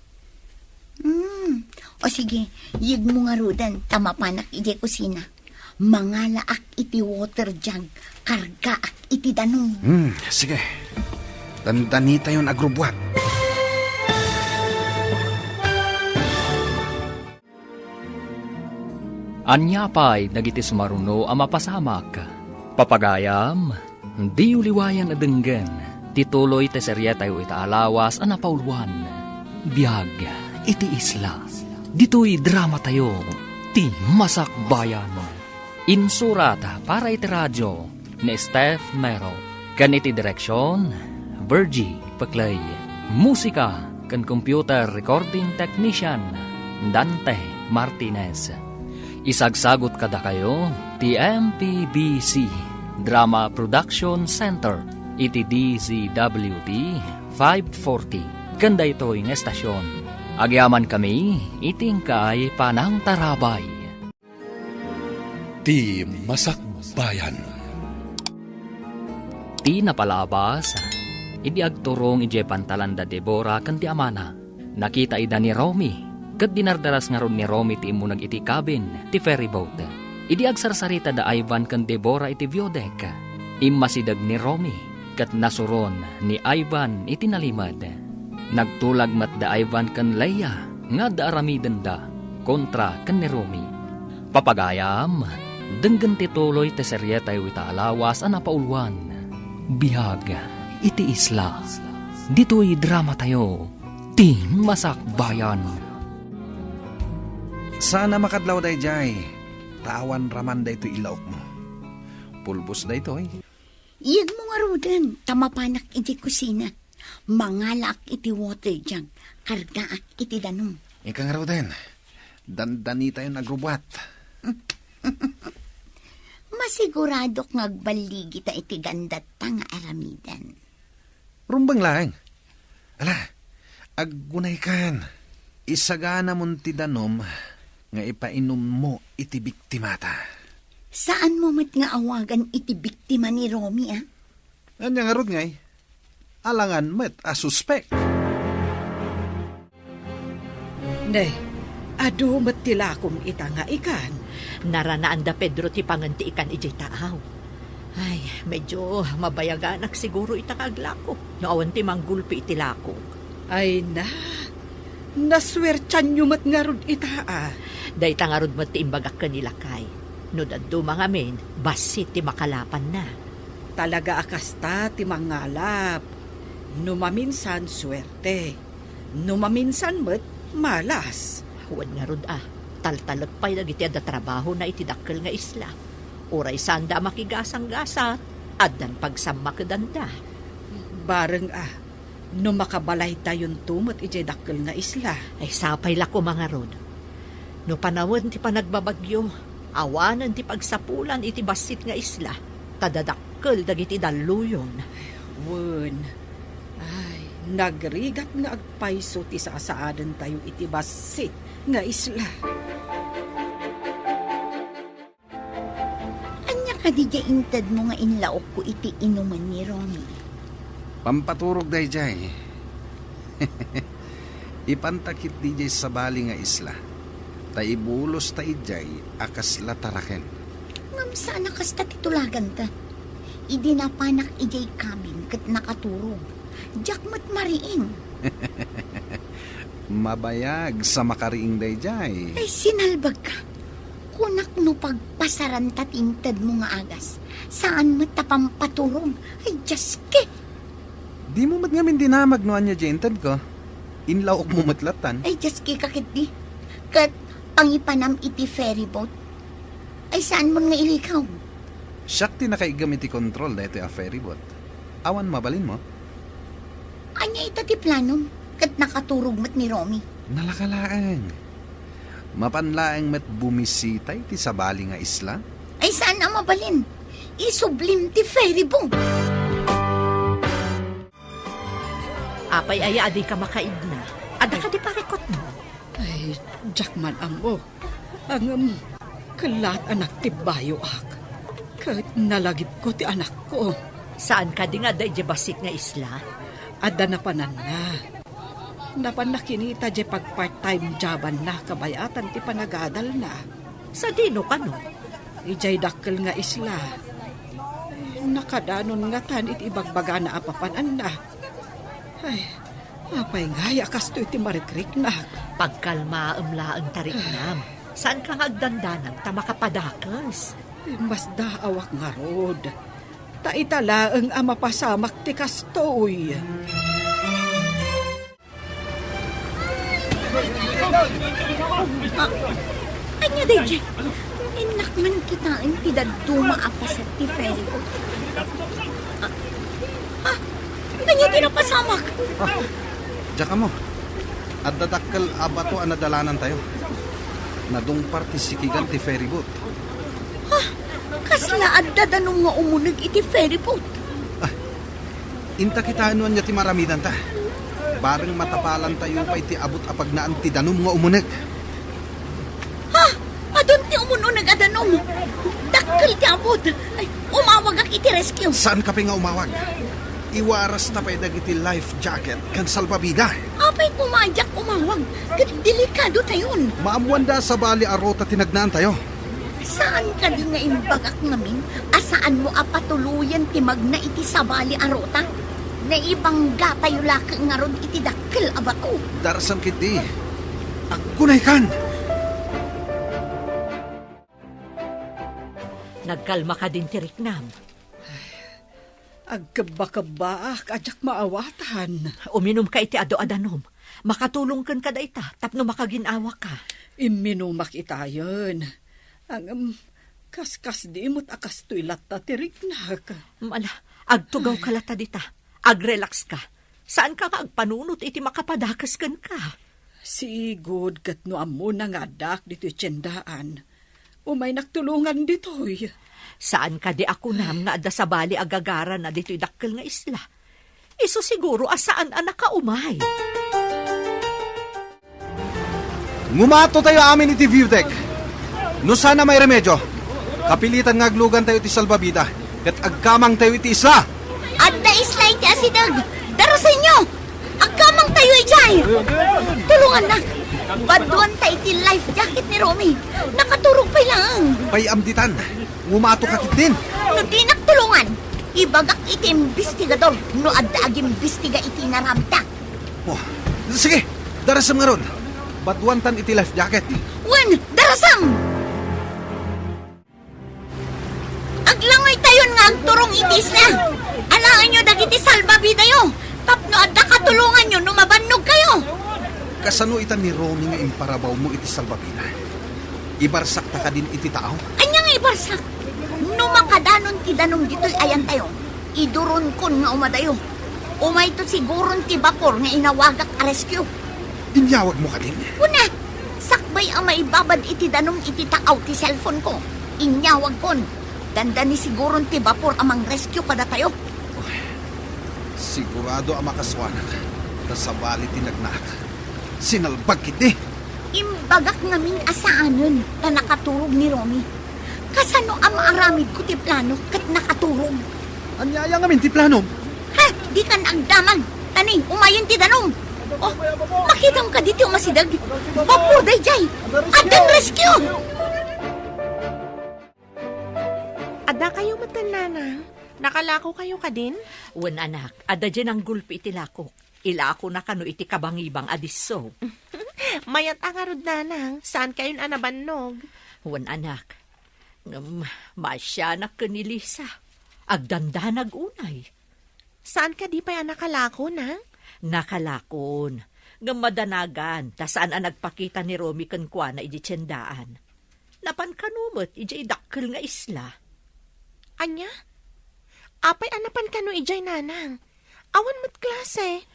Hmm. O sige, yegmo ngaruden ta mapanak idiay kusina. Mangalaak iti water jug, kargaak iti danum. Hmm, sige. Dandanitayon agrubbuat. Ania pay dagiti sumaruno a mapasamak? Papagayam, diyo liwayan a denggen ti tuloy ti serietayo ita a lawas a napauluan, Biag iti Isla. Ditoy dramatayo, ti Masakbayan. Insurat para iti radio ni Steph Mero, ken iti direksion, Virgie Peclay. Musika ken computer recording technician, Dante Martinez. Isagsagut kadakayo ti M P B C Drama Production Center iti D Z W T five forty ken daytoy nga estasion. Agyamankami iti inkay panangtarabay. Ti Masakbayan. Ti napalabas, idi agturong idiay pantalan da Debora ken ti amana, nakita ida ni Romy, ket dinardaras ngarud ni Romy ti immuneg iti kabin ti ferryboat. Idi agsarsarita da Ivan ken Debora iti view deck, immasideg ni Romy, ket nasuron ni Ivan iti nalimed. Nagtulag met da Ivan ken Leia nga adda aramidenda kontra ken ni Romy. Papagayam, denggen ti tuloy ti serietayo ita a lawas a napauluan, Biag iti Isla. Ditoy dramatayo, ti Masakbayan. Saan a makadlaw daydiay, ta awan raman daytoy ilaokmo. Pulbos daytoy. Yegmo ngaruden, ta mapanak idiay kusina. Mangalaak iti water jug, kargaak iti danum. Inka ngaruden, dandanitayon agrubbuat. Masiguradok nga agballigita iti gandatta nga aramiden. Rumbeng laeng. Ala, aggunaykan. Isaganamon ti danum nga ipainummo iti biktimata. Saanmo met nga awagan iti biktima ni Romy, a? Ania ngarud ngay? Alangan met a suspek. Ne, adu met ti lakom ita nga ikan. Naranaan da Pedro ti pangen ti ikan idiay taaw. Ay, medyo mabayaganak siguro ita nga aglako no awan ti manggulpi iti lakok. Ay na, nasuertianyo met ngarud ita, a. Dayta ngarud met ti imbagak ken ni lakay. No dadduma ngamin, bassit ti makalapanna. Talaga a kasta ti mangalap. No maminsan, suerte. No maminsan met, malas. Wen ngarud a, taltalek pay dagiti adda trabahona iti dakkel nga isla. Uray saanda a makigasanggasat, addan pagsammakedanda. Bareng a, no makabalaytayonto met idiay dakkel nga isla. Ay, sapay la koma ngarud. No panawen ti panagbabagyo, awanen ti pagsapulan iti bassit nga isla, ta dadakkel dagiti dalluyon. Wen, ay, nagrigat nga agpayso ti sasaadentayo iti bassit nga isla. Ania kadi ti intedmo nga inlaokko iti inumen ni Romy? Pampaturog daydiay. Ipanta ketdi idiay sabali nga isla, ta ibulosta idiay a kasla taraken. Ngem saan a kasta ti tulaganta. Idi napanak idiay kabin ket nakaturog, diak met mariing. Mabayag sa makariing daydiay. Ay, sinalbagka. Kunak no pagpasaranta ti intedmo nga agas, saan met ta pampaturog. Ay, Dios ki! Dimo met ngamin dinamag no ania diay intedko. Inlawokmo met lattan. Ay, Dios ki, kaketdi. Ket pangipanam iti ferry boat. Ay, saanmon nga ilikaw? Siak ti nakaiggem iti kontrol daytoy a ferry boat. Awan mabalinmo? Ania ita ti planom? Ket nakaturog met ni Romy. Nalaka laeng. Mapan laeng met bumisita iti sabali nga isla. Ay, saan a mabalin? Isublim ti ferry boat. Apay aya a dika makaidna? Adda kadi parikutmo? Ay, diak man ammo. Ngem, kellaat a nagtibbayoak. Ket nalagipko ti anakko. Saan kadi nga adda idiay bassit nga isla? Adda napananna. Napanna kinita diay pag-part-time jobanna kabayatan ti panagadalna. Sadino kano? Idiay dakkel nga isla. Nakadanon ngatan iti ibagbagana a papananna. Ay, apay ngay a kastoy ti marikriknak? Pagkalmaem laeng, tariknam. Saanka nga agdandanag ta makapadakes? Masdaawak ngarud. Ta ita laeng a mapasamak ti kastoy. Ah, ania daydiay? Innak man kitaen ti dadduma a paset ti ferry boat. Ah, ah, ania ti napasamak? Ah, diak ammo. Adda dakkel a bato a nadalanantayo. Nadungpar ti sikigan ti ferry boat. Ah, kasla adda danum nga umuneg iti ferry boat? Ah, inta kitaen no ania ti maaramidanta. Bareng matapalantayo pay ti abut a pagnaan ti danum nga umuneg. Ha? Adun ti umun-uneg a danum. Dakkel ti abut. Ay, umawagak iti rescue. Saanka pay nga umawag? Iwarasta pay dagiti life jacket ken salbabida. Apay koma a diak umawag? Ket delikadotayon. Maammoanda a sabali a ruta ti nagnaantayo. Saan kadi nga imbagak ngamin a saanmo a patuloyen ti magna iti sabali a ruta? Naibanggatayo laeng ngarud iti dakkel a bato. Darasam ketdi. Aggunaykan! Nagkalma kadin ti riknam? Agkebba-kebbaak a diak maawatan. Uminumka iti adu a danum. Makatulong kenka dayta tapno makagin-awaka. Imminumak itayen. Ngem, kaskasdi met a kastoy latta ti riknak. Ala, agtugawka latta dita. Agrelaxka. Saanka nga agpanunot iti makapadakes kenka. Sigud ket no ammona nga addaak ditoy tiendaan, umaynak tulongan ditoy. Saan kadi a kunam nga adda sabali a gagarana ditoy dakkel nga isla? Isu siguro a saan a nakaumay. Ngumatotayo amin iti view deck. No saan a mairemedio, kapilitan nga aglugantayo iti salbabida ket agkamangtayo iti isla. Adda isla iti asideg. Darasenyo! Agkamangtayo idiay! Tulongannak! Baduanta iti life jacket ni Romy. Nakaturog pay laeng. Pay-am ditan. Ngumatoka ketdin. No dinak tulongan, ibagak iti imbestigador no adda agimbistiga iti inaramidta. Oh, sige, darasem ngarud. Baduantan iti life jacket. Wen, darasem! Aglangoytayon nga agturong iti isla. Alaenyo dagiti salbabidayo tapno adda katulonganyo no mabannogkayo. Kasano ita ni Romy nga imparawawmo iti salbabida? Ibarsakta kadin iti taaw? Ania nga ibarsak? No makadanon ti danum ditoy ayantayo, iduronkon nga umadayo. Umayto siguron ti bapor nga inawagak a rescue. Inyawagmo kadin? Kuna, sakbay a maibabad iti danum iti taaw ti cellphone-ko, inyawagkon. Dandani siguron ti bapor a mangrescue kadatayo. Sigurado a makasuanak, ta sabali ti nagnaak. Sinalbag ketdi. Imbagak ngamin a saanen ta nakaturog ni Romy. Kasano a maaramidko ti plano ket nakaturog? Ania aya ngamin ti planom? Ha? Dikan agdamag! Tani, umayen ti danum! Oh, makitam kadi ti umasideg? Bapor daydiay! Addan rescue! Addakayo metten, Nanang? Nakalakokayo kadin? Wen, anak, adda diay nanggulpi iti lakok. Ilakona kano iti kabangibang a disso. Mayat a ngarud, Nanang, saankayon a nabannog. Wen, anak. Ngem maasianak ken ni Lisa. Agdandanag unay. Saan kadi pay a nakalako, Nang? Nakalakon. Ngem madanagan, ta saan a nagpakita ni Romy kenkuana idiay tiendaan. Napan kano met idiay dakkel nga isla. Ania? Apay a napan kano idiay, Nanang? Awan met klase.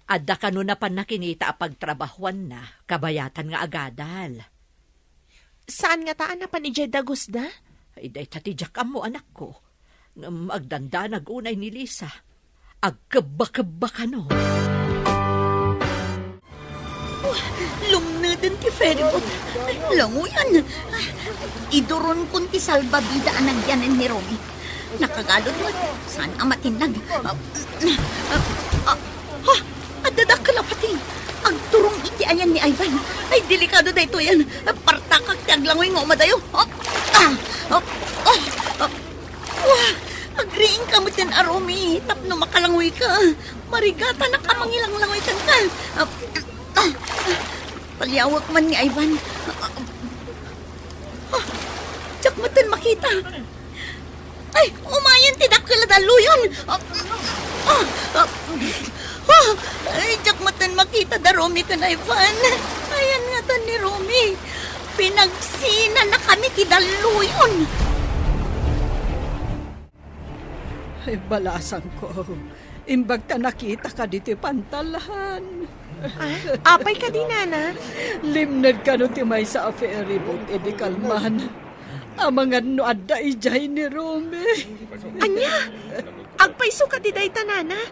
Adda kano napan nakinita a pagtrabahuanna, kabayatan nga agadal. Saan ngata a napan idiay dagusda? Ay, dayta ti diak ammo, anakko. Ngem agdandanag unay ni Lisa. Agkebba-kebba kano. Oh, lumneden ti ferryboat. Ay, languyan. Iduronkon ti salbabida a nagyanen ni Romy. Nakagalud met. Saan a matinlag. Ah, ah, ah, ah, adda dakkel a pati. Agturong iti ayan ni Ivan. Ay, delikado daytoyen. Partakak ti aglangoy nga umadayo. Ah, ah, ah, ah, ah. Wah! Agriingka metten a Romy tapno makalanguyka. Marigatanak a mangilanglangoy kenka. Ah, ah, ah. Paliawek man ni Ivan. Ah, ah, ah. Diak metten makita. Ay, umayen ti dakkel a dalluyon. Ah, ah, ah, ah. Ay, diak metten makita da Romy ken Ivan. Ayan ngata ni Romy. Pinagsinanakami ti dalluyon. Ay, balasangko, imbag ta nakitaka ditoy pantalan. Ah, apay kadi, Nana? Limned kano ti maysa a ferryboat idi kalman. Amangan no adda idiay ni Romy. Ania? Agpayso kadi dayta, Nana?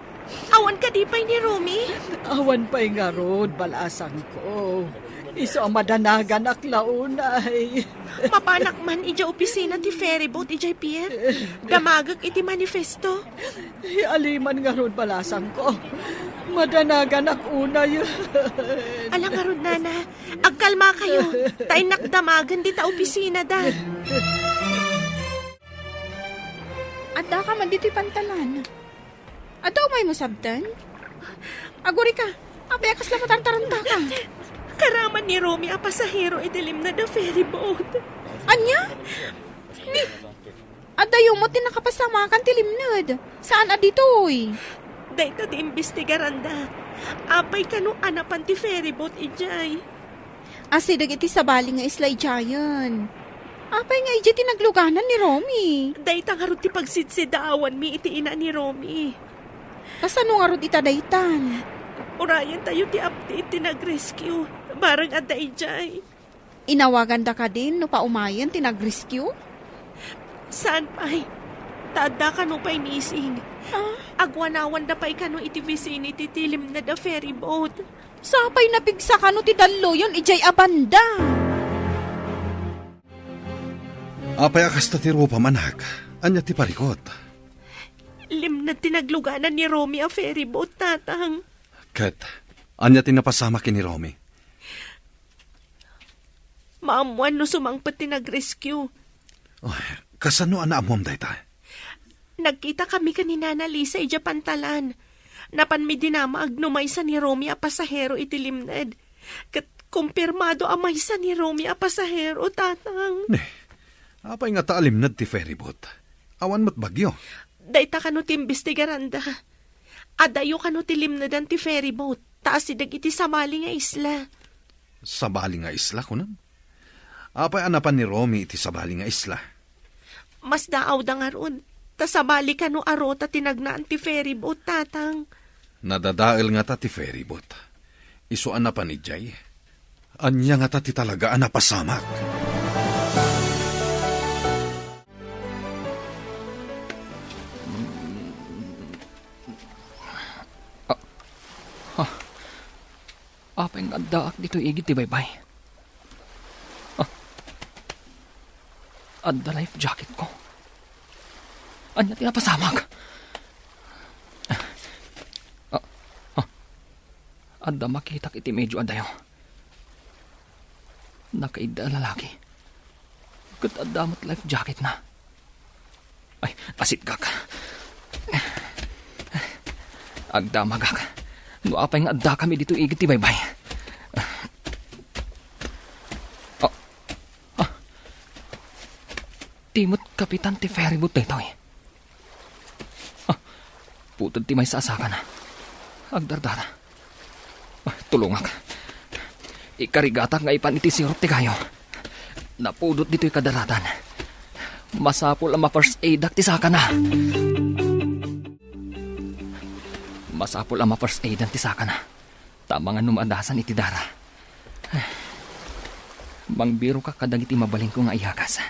Awan kadi pay ni Romy? Awan pay ngarud, balasangko. Isu a madanaganak la unay. Mapanak man idiay opisina ti ferryboat idiay pier. Damagek iti manifesto. Aliman ngarud, balasangko. Madanaganak unay. Ala ngarud, Nana. Agkalmakayo. Ta innak damagen dita opisinada. Addaka man ditoy pantalan. Adda umaymo sabten? Agurika, apay a kasla matartarantaka? Karaman ni Romy a pasahero iti limned a ferryboat. Ania? Ni, addayo met ti nakapasamakan ti limned. Saan a ditoy? Dayta ti imbestigaranda. Apay kano a napan ti ferryboat idiay? Asideg iti sabali nga isla idiayen. Apay nga idiay ti nagluganan ni Romy? Dayta ngarud ti pagsidsidaawanmi iti ina ni Romy. Kasano ngarud ita daytan? Urayentayo ti update ti nag-rescue. Barang adda idiay. Inawaganda kadin no paumayen ti nag-rescue? Saan pay? Ta adda kano pay missing. Ah? Agwanawanda pay kano iti vicinity ti limned a ferryboat. Sapay napigsa kano ti dalluyon idiay a banda. Apay a kasta ti rupam, anak? Ania ti parikut? Limned ti nagluganan ni Romy a ferryboat, Tatang. Ket ania ti napasamak ken ni Romy? Maammoan no sumangpet ti nag-rescue. Ay, kasano a naammom dayta? Nagkitakami ken ni Nana Lisa idiay pantalan. Napanmi dinamag no maysa ni Romy a pasahero iti limned. Ket kumpirmado a maysa ni Romy a pasahero, Tatang. Ne, apay ngata a limned ti ferryboat? Awan met bagyo. Dayta kano ti imbestigaranda. Adayo kano ti limnedan ti ferryboat, ta asideg iti sabali nga isla. Sabali nga isla, kunam? Apay a napan ni Romy iti sabali nga isla? Masdaawda ngarud, ta sabali kano a ruta ti nagnaan ti ferryboat, Tatang. Nadadael ngata ti ferryboat. Isu a napan idiay. Ania ngata ti talaga a napasamak? Ah, ah. Apay nga addaak ditoy igid ti baybay? Ah. Adda life jacket ko. Ania ti napasamak? Ah, ah. Adda makitak iti medyo adayo. Nakaidda a lalaki. Ket adda met life jacket na. Ay, asidgak. Agdamagak. No apay nga addakami ditoy igid ti baybay. Ah, ah, Ti met kapitan ti ferryboat daytoy. Ah, puted ti maysa a sakana. Agdardara. Ah, tulongak. Ikarigatak nga ipan iti sirup ti kayo. Napudot ditoy kadaratan. Masapul a ma-first aidak ti sakana. Masapul a ma-first aidan ti sakana. Ta amangan no maadasan iti dara. Mangbirokak kadagiti mabalinko nga iyagas.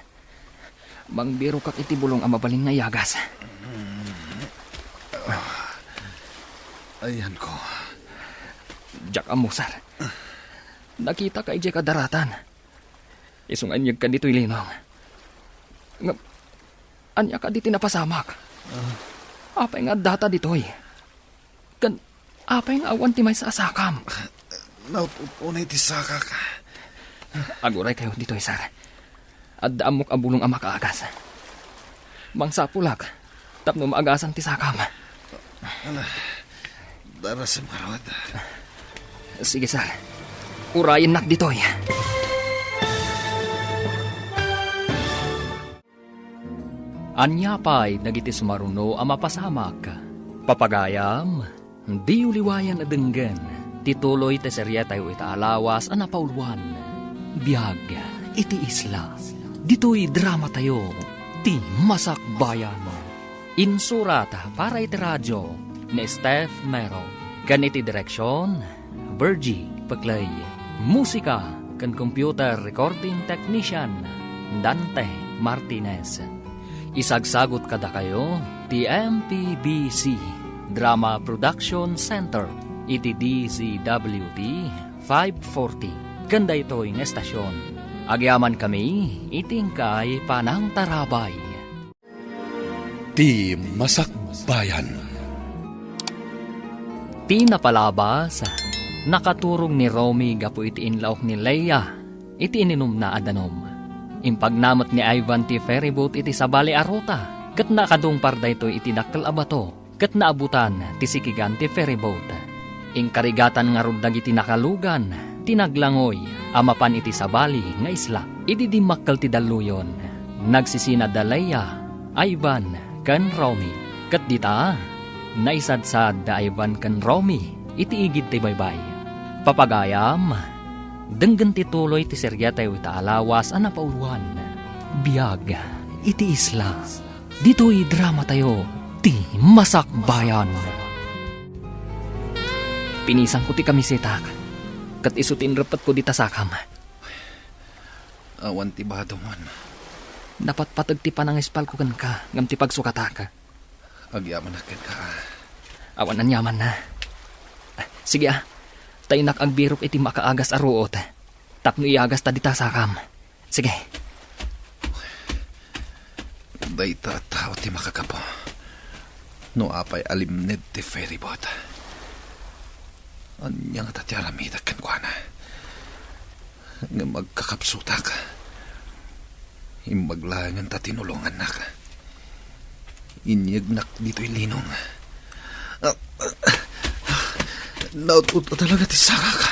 Mangbirokak iti bulong a mabalin nga iyagas. Ayanko. Diak ammo, sir. Nakitaka idiay kadaratan. Isu nga inyegka ditoy linong. Ngem, ania kadi ti napasamak? Apay nga addata ditoy? Ken apay nga awan ti maysa a sakam? Naut-ut unay ti sakak. Aguray kayo ditoy, sir. Adda ammok a bulong a makaagas. Mangsapulak tapno maagasan ti sakam. Ala, darasem ngarud. Sige, sir. Urayennak ditoy. Ania pay dagiti sumaruno a mapasamak? Papagayam, diyo liwayan a denggen ti tuloy ti serietayo ita a lawas a napauluan, Biag iti Isla. Ditoy dramatayo, Ti Masakbayan. Insurat para iti radio ni Steph Mero. Ken iti direksion, Virgie Peclay. Musika ken computer recording technician, Dante Martinez. Isagsagut kadakayo ti M P B C Drama Production Center iti D Z W T five forty. Ken daytoy nga estasion, agyamankami iti inkay panangtarabay. Ti Masakbayan. Ti napalabas, nakaturog ni Romy gapu iti inlaok ni Leia iti ininumna a danum. Impagnamot ni Ivan ti ferryboat iti sabali a ruta, ket nakadungpar daytoy iti dakkel a bato, ket naabutan ti sikigan ti ferryboat. Inkarigatan ngarud dagiti nakalugan ti naglangoy a mapan iti sabali nga isla. Idi dimmakkel ti dalluyon, nagsisina da Leia, Ivan, ken Romy. Ket dita, naisadsad da Ivan ken Romy iti igid ti baybay. Papagayam, denggen ti tuloy ti seriatayo ita a lawas a napauluan, Biag iti Isla. Ditoy dramatayo, Ti Masakbayan. Pinisanko ti kamisetak, ket isu ti inreppetko dita sakam. Awan ti badongam. Napatpateg ti panangispalko kenka ngem ti pagsukatak. Agyamanak kenka. Awan aniamanna. Sige a, ta innak agbirok iti makaagas a ruot tapno iyagasta dita sakam. Sige. Dayta a tao ti makagapu. No apay a limned ti ferryboat, ania ngata ti aramidek kenkuana? Ngem agkakapsutak. Imbag laengen ta tinulongannak. Inyegnak ditoy linong. Naut-ot talaga ti sakak.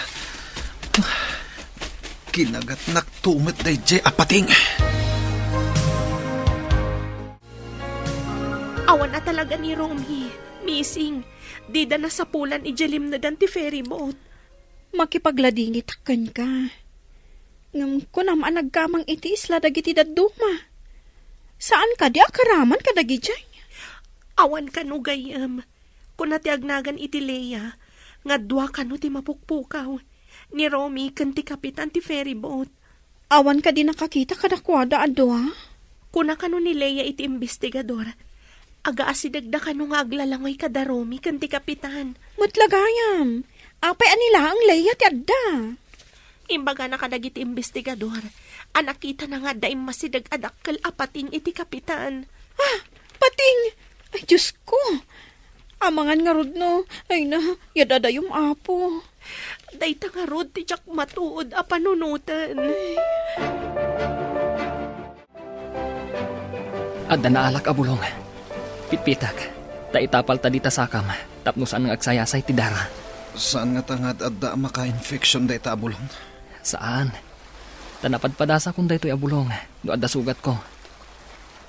Kinagatnak tumet daydiay a pating. Awan a talaga ni Romy. Missing. Dida nasapulan idiay limnegan ti ferryboat. Makipagladingitak kenka. Ngem kunam a nagkamang iti isla dagiti dadduma. Saan kadi a karaman kadagidiay? Awan kano gayyem. Kuna ti agnagan iti Leia nga dua kano ti mapukpukaw, ni Romy ken ti kapitan ti ferryboat. Awan kadi nakakita kadakuada a dua? Kuna kano ni Leia iti imbestigador, agaasidegda kano nga aglalangoy kada Romy ken ti kapitan. Met la gayam, apay a ni laeng Leia ti adda? Imbagana kadagiti imbestigador a nakitana nga adda immasideg a dakkel a pating iti kapitan. Ah, pating! Ay, Diosko! Amangan ngarud no, ay na, yadadayom, Apo. Dayta ngarud ti diak matuod a panunoten. Adda naalak a bulong. Pitpitak, ta itapalta dita sakam tapno saan nga agsayasay ti dara. Saan ngata nga ad-adda a maka-infection dayta a bulong? Saan. Ta napadpadasakon daytoy a bulong no adda sugatko.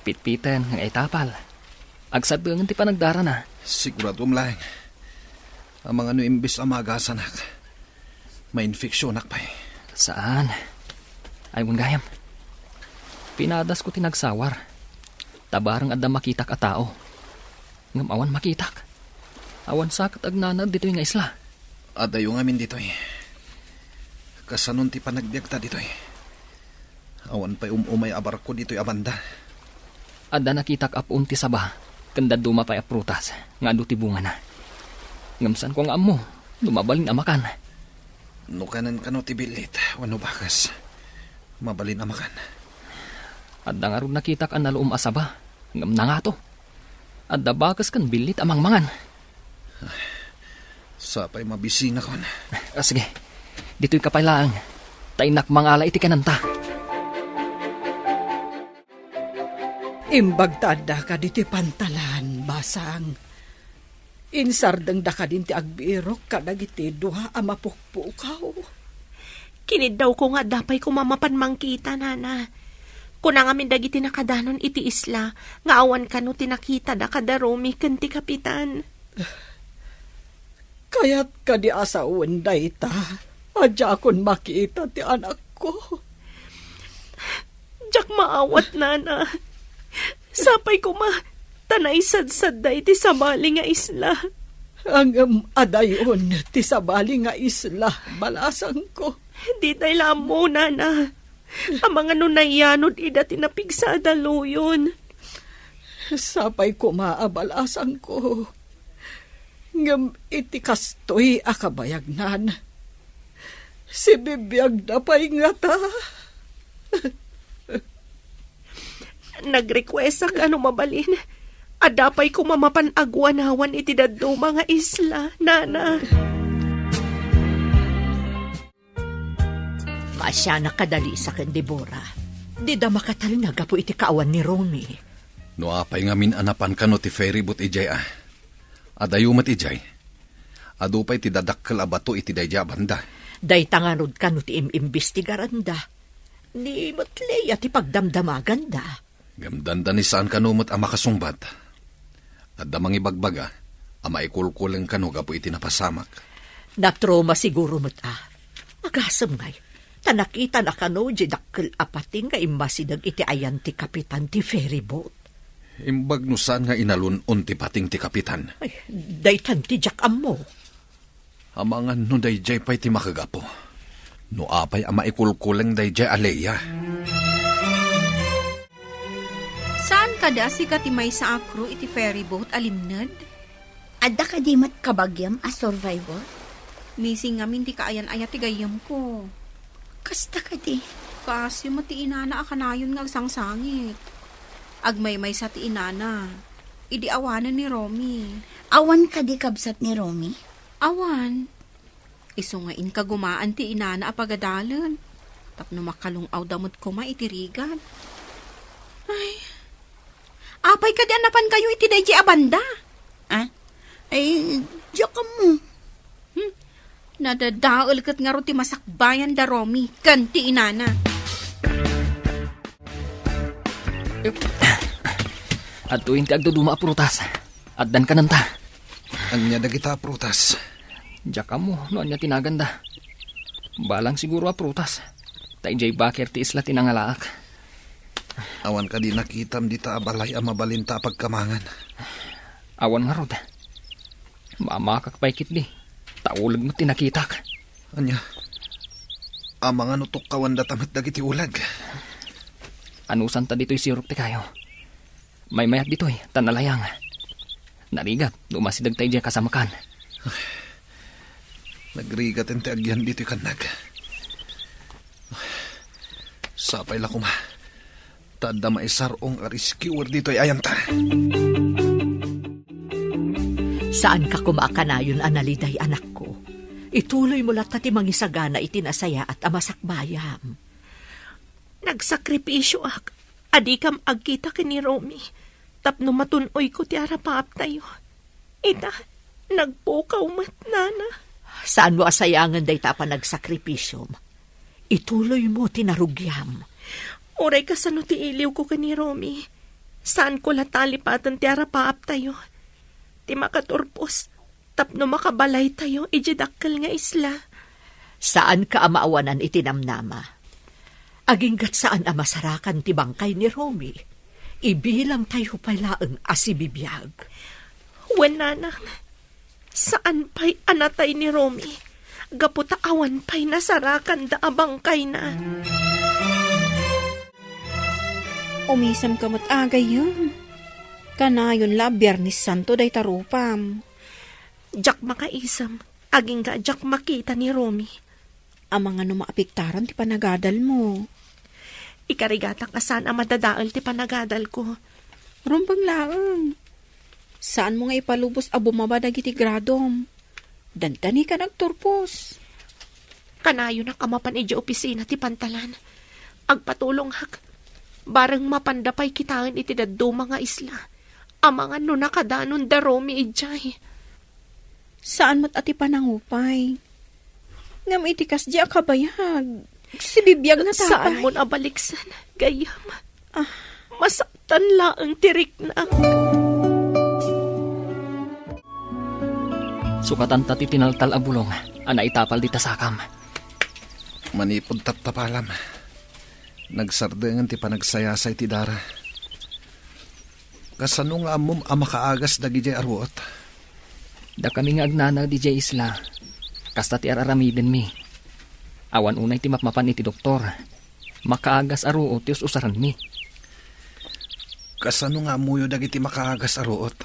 Pitpiten nga itapal. Agsaddengen ti panagdarana. Siguradom laeng. Amangan no imbes a maagasanak, mainfeksionak pay. Saan. Ay, wen gayam. Pinadasko ti nagsawar. Ta bareng adda makitak a tao. Ngem awan makitak. Awan sa ket agnanaed ditoy nga isla. Adayo ngamin ditoy. Kasanon ti panagbiagta ditoy? Awan pay um-umay a barko ditoy a banda. Adda nakitak a puon ti saba, ken dadduma pay a prutas nga adu ti bungana. Ngem saanko nga ammo no mabalin a makan. No kanen kano ti billit wenno bakes, mabalin a makan. Adda ngarud nakitak a naluom a saba, ngem nangato. Adda bakes ken billit a mangmangan. Sapay mabisinakon. Ah, sige. Ditoy ka pay laeng. Ta innak mangala iti kanenta. Imbag ta addaka ditoy pantalan, basang. Insardengda kadin ti agbirok kadagiti dua a mapukpukaw. Kiniddawko nga adda pay koma mapan mangkita, nana. Kuna ngamin dagiti nakadanon iti isla nga awan kano ti nakitada kada Romy ken ti kapitan. Kayat kadi a sawen dayta a diakon makita ti anakko? Diak maawat, nana. Sapay koma ta naisadsadda iti sabali nga isla. Ngem adayon ti sabali nga isla, balasangko. Ditay la ammo, nana. Amangan no nayanod ida ti napigsa a daluyon. Sapay koma a balasangko. Ngem iti kastoy a kabayagnan, sibibiagda pay ngata. Nagrequestak a no mabalin, adda pay koma mapan aguanawan iti dadduma nga isla, nana. Maasianak kada Lisa ken Debora. Dida makatalna gapu iti kaawan ni Romy. No apay ngamin a napan kano ti ferryboat idiay a. Adayo met idiay. Adu pay ti dadakkel a bato iti daydiay a banda. Dayta ngarud kano ti im-imbestigaranda. Ni met Lea ti pagdamdamaganda. Ngem dandani saan kano met a makasungbat. Adda mangibagbaga a maikulkuleng kano gapu iti napasamak. Natroma siguro met a. Agasem ngay, ta nakitana kano di dakkel a pating nga immasideg iti ayan ti kapitan ti ferryboat. Imbag no saan nga inalun-on ti pating ti kapitan. Ay, daytan ti diak ammo. Amangan no daydiay pay ti makagapu. No apay a maikulkuleng daydiay a Lea. Saan kadi a sika ti maysa a crew iti ferryboat a limned? Adda kadi met kabagiam a survivor? Missing ngamin ti kaayan-ayat ti gayyemko. Kasta kadi? Kaasyo met ti inana a kanayon nga agsangsangit. Agmaymaysa ti inana idi awanen ni Romy. Awan kadi kabsat ni Romy? Awan. Isu nga inkagumaan ti inana a pagadalen tapno makalung-awda met koma iti rigat. Ay, apay kadi a napankayo iti daydiay a banda? Ah? Ay, diak ammo. Hmm. Nadadael ket ngarud ti masakbayan da Romy ken ti inana. Adtoyen ti agduduma a prutas. Addan kanenta. Ania dagita a prutas? Diak ammo no ania ti naganda. Balang siguro a prutas. Ta idiay baker ti isla ti nangalaak. Awan kadi nakitam dita a balay a mabalinta a pagkamangan? Awan ngarud. Mamakak pay ketdi. Ta uleg met ti nakitak. Ania? Amangan no tukkawandata met dagiti uleg? Anusanta ditoy sirok ti kayo. Maymayat ditoy, ta nalayang. Narigat no umasideg ta idiay kasamakan. Nagrigaten ti agyan ditoy kannag. Sapay la koma ta adda maisar-ong a rescuer ditoy ayanta. Saanka koma a kanayon a naliday, anakko. Ituloymo latta ti mangisagana iti nasayaat a masakbayam. Nagsakripisioak a dikam agkita ken ni Romy tapno matun-oyko ti arapaaptayo. Ita, nagpukaw met, nana. Saanmo a sayangen dayta a panagsakripisom? Ituloymo ti narugiam. Uray kasano ti iliwko ken ni Romy, Saanko la talipaten ti arapaaptayo, ti makaturpos tapno makabalaytayo idiay dakkel nga isla. Saanka a maawanan iti namnama. Agingga't saan a masarakan ti bangkay ni Romy. Ibilangtayo pay laeng a sibibiag. Wen, nanang, saan pay a natay ni Romy, gapu ta awan pay nasarakanda a bangkayna. Umisemka met a gayyem. Kanayon la a Biernes Santo dayta rupam. Diak makaisem, agingga a diak makita ni Romy. Amangan no maapektaran ti panagadalmo. Ikarigatak a saan a madadael ti panagadalko. Rumbeng laeng. Saanmo nga ipalubos a bumaba dagiti gradom. Dandanika nagturpos. Kanayonak a mapan idiay opisina ti pantalan. Agpatulongak. Bareng mapanda pay kitaen iti dadduma nga isla. Amangan no nakadanon da Romy idiay. Saan met a ti panangupay. Ngem iti kasdi a kabayag, sibibiag nga tapay. Saan mon a baliksen, gayyem. Ah. Masaktan laeng ti riknak. Sukatanta ti tinaltal a bulong a naitapal dita sakam. Manipud taptapalam, nagsardengen ti panagsayasay ti dara. Kasano nga ammom a makaagas dagidiay a ruot? Dakami nga agnanaed idiay isla, kasta ti ar-aramidenmi. Awan unay ti mapmapan iti doktor. Makaagas a ruot ti us-usaranmi. Kasano nga ammoyo dagiti makaagas a ruot?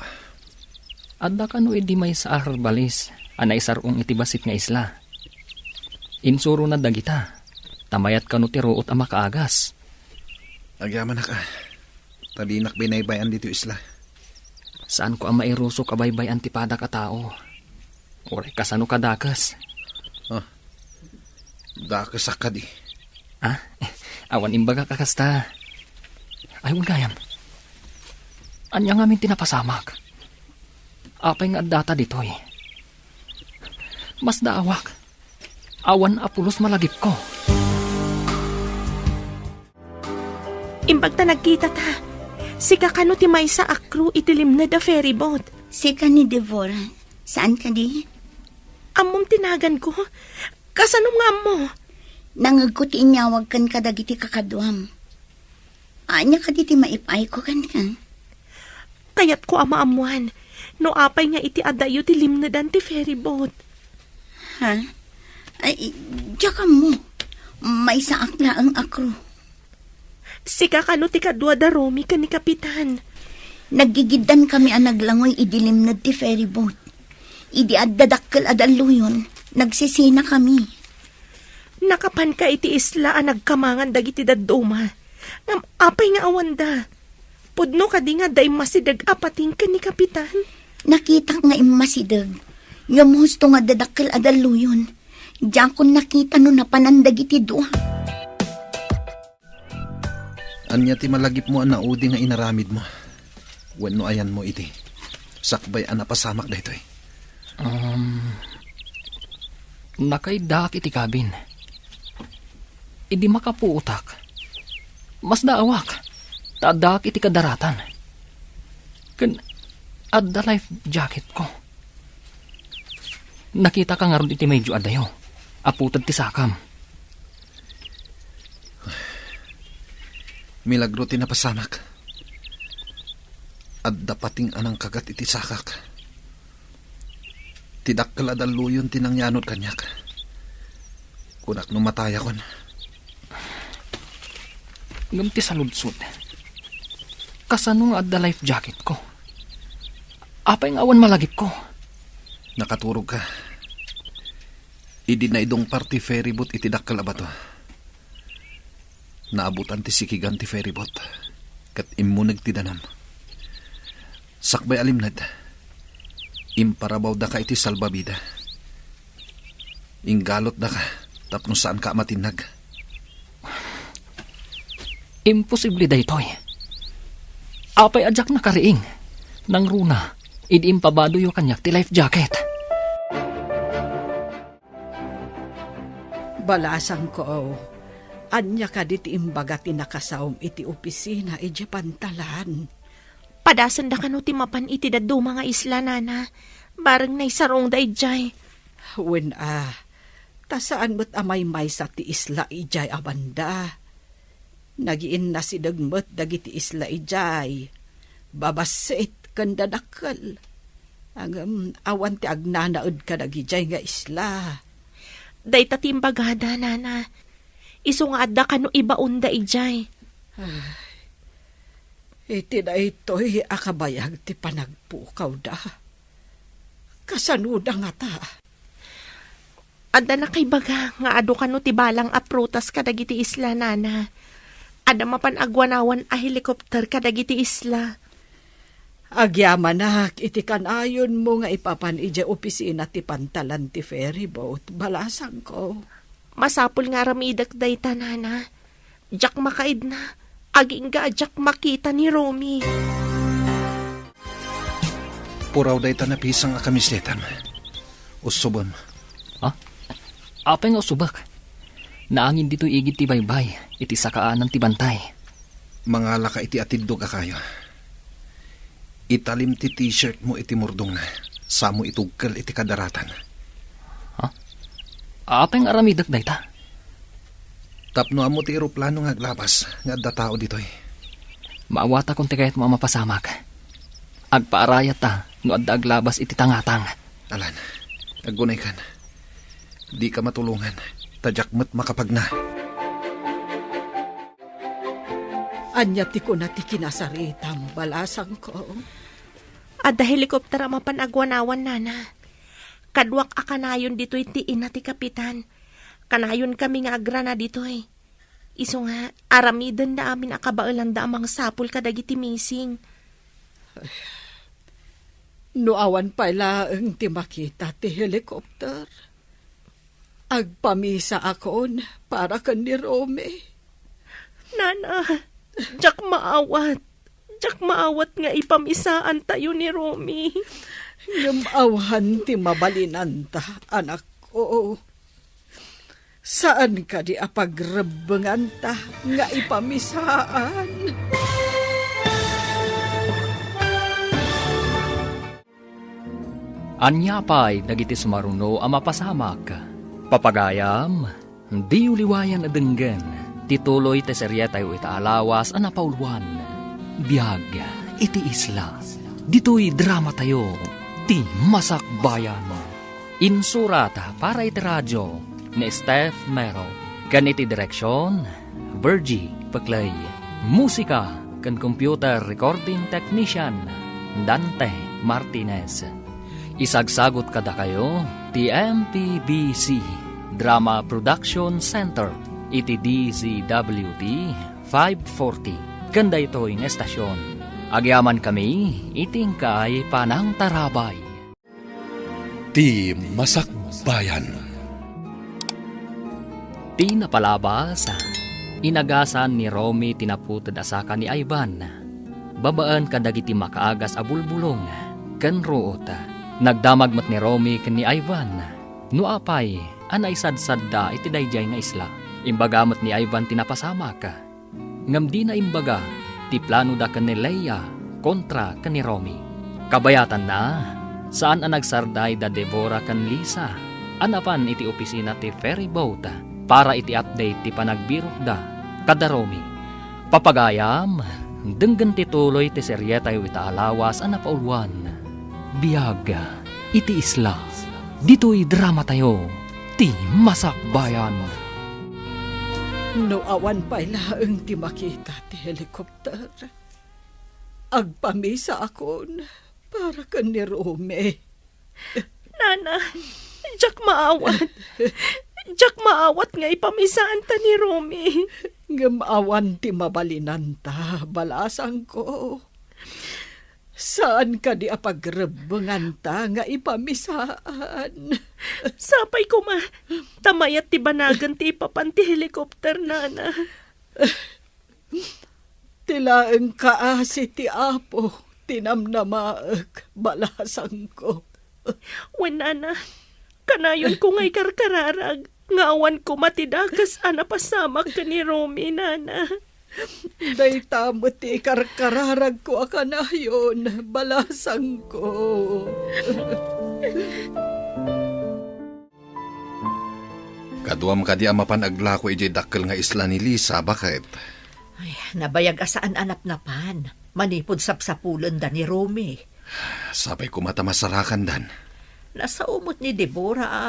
Adda kano idi maysa a herbalis a naisar-ong iti bassit nga isla. Insurona dagita, ta mayat kano ti ruot a makaagas. Agyamanak a, ta dinak binaybay-an ditoy isla. Saanko a mairusok a baybay-an ti padak a tao. Uray kasano kadakes. Ah, dakesak kadi. Ah, awan imbagak a kasta. Ay, wen gayam. Ania ngamin ti napasamak? Apay nga addata ditoy? Masdaawak. Awan a pulos malagipko. Imbag ta nagkitata, sika kano ti maysa a crew iti limned a ferryboat? Sika ni Deborah. Saan kadi? Ammom ti naganko? Kasano nga ammo? Nangegko ti inyawag kenka dagiti kakaduam. Ania kadi ti maipayko kenka? Kayatko a maammoan no apay nga iti adayo ti limnedan ti ferryboat. Ha? Ay, diak ammo. Maysaak laeng a crew. Sika kano ti kadua da Romy ken ni Kapitan? Naggigiddan kami a naglangoy idi limned ti ferryboat. Idi adda dakkel a dalluyon, nagsisina kami. Nakapanka iti isla a nagkamangan dagiti dadduma. Ngem apay nga awanda? Pudno kadi nga adda immasideg a pating ken ni Kapitan? Nakitak nga immasideg. Ngem husto nga adda dakkel a dalluyon. Diakon nakita no napanan dagiti dua. Ania ti malagipmo a naudi nga inaramidmo? Wenno ayanmo idi sakbay a napasamak daytoy? Um, nakaiddaak iti kabin. Idi makapuotak, masdaawak, ta addaak iti kadaratan. Ken adda life jacketko. Nakitaka ngarud iti medyo adayo, a puted ti sakam. Milagro ti napasamak. Adda pating a nangkagat iti sakak. Ti dakkel a dalluyon ti nangyanod kaniak. Kunak no matayakon. Ngem ti saludsod, kasano nga adda life jacketko? Apay nga awan malagipko? Nakaturogka. Idi naidungpar ti ferryboat iti dakkel a bato, naabutan ti sikigan ti ferryboat, ket immuneg ti danum. Sakbay a limned, imparabawdaka iti salbabida. Inggalutdaka tapno saanka a matinnag. Imposible daytoy. Apay a diak nakariing? Nangruna, idi impabadoyo kaniak ti life jacket. Balasangko, ania kadi ti imbaga ti nakasaom iti opisina idiay pantalan? Padasenda kano ti mapan iti dadduma nga isla, nana. Bareng naisarongda idiay. Wen a, ta saan met a maymaysa ti isla idiay a banda. Nagiinnasideg met dagiti isla idiay, babassit ken dadakkel. Ngem awan ti agnanaed kadagidiay nga isla. Dayta ti imbagada, nana. Isu nga adda kano ibaonda idiay. Ay, iti daytoy a kabayag ti panagpukawda. Kasanoda ngata? Adda nakaibaga nga adu kano ti balang a prutas kadagiti isla, nana. Adda mapan agwanawan a helikopter kadagiti isla. Agyamanak iti kanayonmo nga ipapan idiay opisina ti pantalan ti ferry boat, balasangko. Masapul nga aramidek dayta, nana. Diak makaidna, agingga a diak makita ni Romy. Puraw dayta napisang a kamisetam. Usubem. Ha? Apay nga usubek? Naangin ditoy igid ti baybay, iti sakaanan ti bantay. Mangalaka iti atiddog a kayo. Italim ti t-shirt mo iti murdongna, samo itugkel iti kadaratan. Ha? Apay nga aramidek dayta? Tapno ammo ti eroplano nga aglabas nga adda tao ditoy. Maawatakon ti kayatmo a mapasamak. Agpaarayatta no adda aglabas iti tangatang. Alan, aggunaykan. Dika matulongan, ta diak met makapagna. Ania ti kuna ti kinasaritam, balasangko? Adda helikopter a mapan agwanawan, nana. Kaduak a kanayon ditoy ti ina ti kapitan. Kanayonkami nga agrana ditoy. Isu nga, aramidenda amin a kabaelanda a mangsapul kadagiti missing. No awan pay laeng ti makita ti helikopter, agpamisaakon para ken ni Romy. Nana, diak maawat. Diak maawat nga ipamisaantayo ni Romy. Ngem awan ti mabalinanta, anakko. Saan kadi a pagrebbenganta nga ipamisaan? Ania pay dagiti sumaruno a mapasamak? Papagayam, diyo liwayan a denggen ti tuloy ti serietayo ita a lawas a napauluan, Biag iti Isla. Ditoy dramatayo, Ti Masakbayan. Insurat para iti radio ni Steph Mero, ken iti direksion, Virgie Peclay. Musika ken computer recording technician, Dante Martinez. Isagsagut kadakayo ti M P B C Drama Production Center iti D Z W T five forty, ken daytoy nga estasion. Agyamankami iti inkay panangtarabay. Ti Masakbayan. Ti napalabas, inagasan ni Romy ti naputed a saka ni Ivan, babaen kadagiti makaagas a bulbulong ken ruot. Nagdamag met ni Romy ken ni Ivan no apay a naisadsadda iti daydiay nga isla. Imbaga met ni Ivan ti napasamak. Ngem dina imbaga ti planoda ken ni Leia kontra ken ni Romy. Kabayatanna, saan a nagsardayda Deborah ken Lisa a napan iti opisina ti ferry boat para iti update ti panagbirokda kada Romy. Papagayam, denggen ti tuloy ti serietayo ita a lawas a napauluan, Biag iti Isla. Ditoy dramatayo, Ti Masakbayan. No awan pay laeng ti makita ti helikopter, agpamisaakon para ken ni Romy. Nana, diak maawat. Diak maawat nga ipamisaanta ni Romy. Ngem awan ti mabalinanta, balasangko. Saan kadi a pagrebbenganta nga ipamisaan? Sapay koma, ta mayat ti banagen ti ipapan ti helikopter, nana. Ti laeng kaasi ti Apo ti namnamaek, balasangko. Wen, nana, kanayonko nga ikarkararag nga awan koma ti dakes a napasamak ken ni Romy, nana. Dayta met ti ikarkararagko a kanayon, balasangko. Kaduam kadi a mapan aglako idiay dakkel nga isla ni Lisa, baket? Ay, nabayag a saan a napnapan, manipud sapsapulenda ni Romy. Sapay koma ta masarakandan. Nasao met ni Deborah a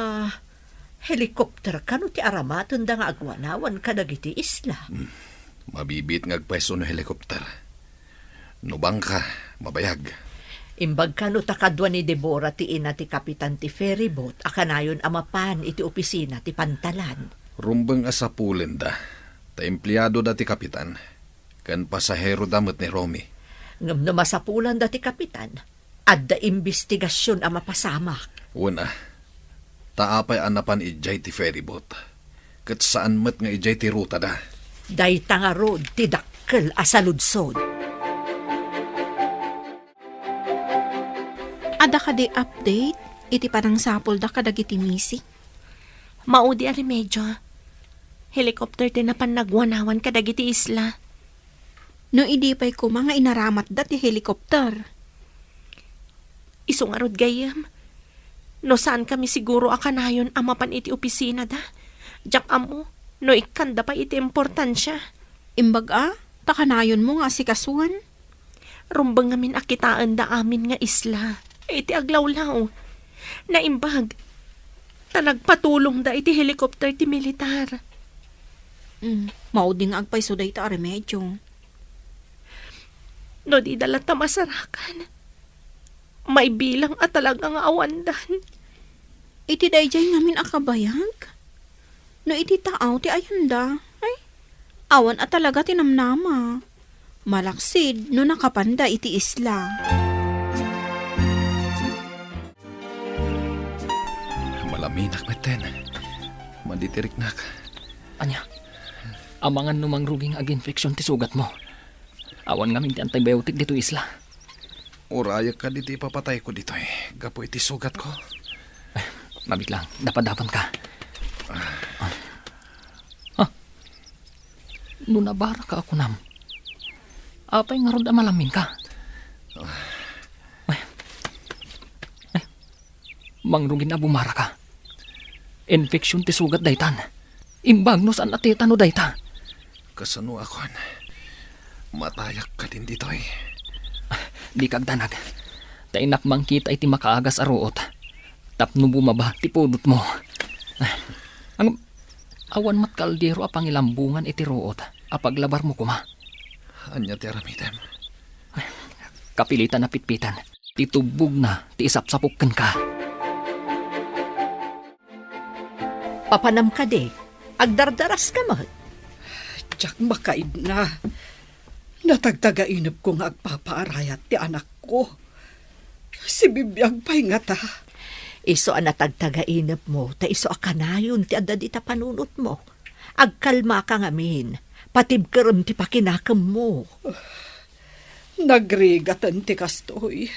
helicopter kano ti aramatenda nga agwanawan kadagiti isla. Hmm. Mabibiit nga agpayso no helicopter. No bangka, mabayag. Imbag kano ta kadua ni Deborah ti ina ti kapitan ti ferryboat a kanayon a mapan iti opisina ti pantalan. Rumbeng a sapulenda, ta empleadoda ti kapitan, ken pasaheroda met ni Romy. Ngem no masapulanda ti kapitan, adda imbestigasion a mapasamak. Wen a, ta apay a napan idiay ti ferryboat, ket saan met nga idiay ti rutada? Dayta ngarud ti dakkel a saludsod. Adda kadi update iti panangsapulda kadagiti missing? Maudi a remedio. Helicopter ti napan nagwanawan kadagiti isla. No idi pay koma nga inaramatda ti helicopter? Isu ngarud gayyem. No saan kami siguro a kanayon a mapan iti opisinada, diak ammo no ikkanda pay iti importansia. Imbag a, ta kanayonmo nga asikasuan. Rumbeng ngamin a kitaenda amin nga isla iti aglawlaw. Naimbag, ta nagpatulongda iti helicopter ti militar. Mm, maudi nga agpayso dayta a remedio. No dida latta masarakan, maibilang a talaga nga awandan. Iti daydiay ngamin a kabayag? No iti taaw ti ayanda, ay, awan a talaga ti namnama. Malaksid no nakapanda iti isla. Malaminak metten. Maditiriknak. Ania? Amangan no mangrugi nga aginfeksyon ti sugatmo. Awan ngamin ti antibiotic ditoy isla. Urayek kadi ti ipapatayko ditoy gapu iti sugatko? Mabiit lang, dapadapanka. Ah. Ha? No nabaraka a kunam, apay ngarud a malaminka? Ay. Ay. Mangrugin a bumaraka. Infeksyon ti sugat daytan. Imbag no saan a tetano dayta. Kasano a kon? Matayak kadin ditoy. Dika agdanag. Ta innak mangkita iti makaagas a ruot tapno bumaba ti pudotmo. Ang, awan met kaldero a pangilambongan iti ruot a paglabarmo koma. Ania ti aramidem? Kapilitan a pitpitan ti tubbogna ti isapsapok kenka. Papanam kadi, agdardaraska met? Diak makaibna. Natagtagainepko nga agpapaarayat ti anakko. Sibibiag pay ngata. Isu a natagtagainepmo, ta isu a kanayon ti adda dita panunotmo. Agkalmaka ngamin, patibkerem ti pakinakemmo. Nagrigaten ti kastoy.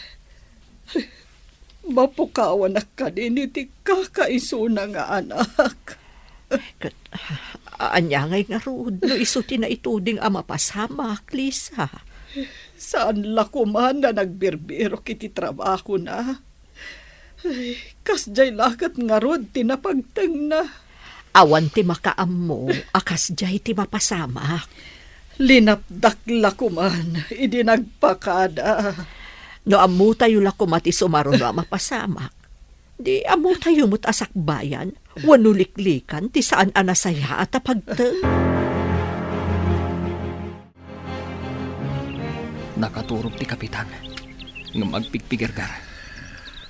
Mapukawanak kadin iti kakaisuna nga anak. Ket, ania ngay ngarud no isu ti naituding a mapasamak, Lisa? Saan la koma a nagbirbirok iti trabahona. Ay, kasdiay la ket ngarud ti napagtengna. Awan ti makaammo a kasdiay ti mapasamak. Linapdak la koman idi nagpakada. No ammotayo la koma ti sumaruno a mapasamak, di ammotayo met a sakbayan wenno liklikan ti saan a nasayaat a pagteng. Nakaturog ti kapitan, ngem agpigpigerger.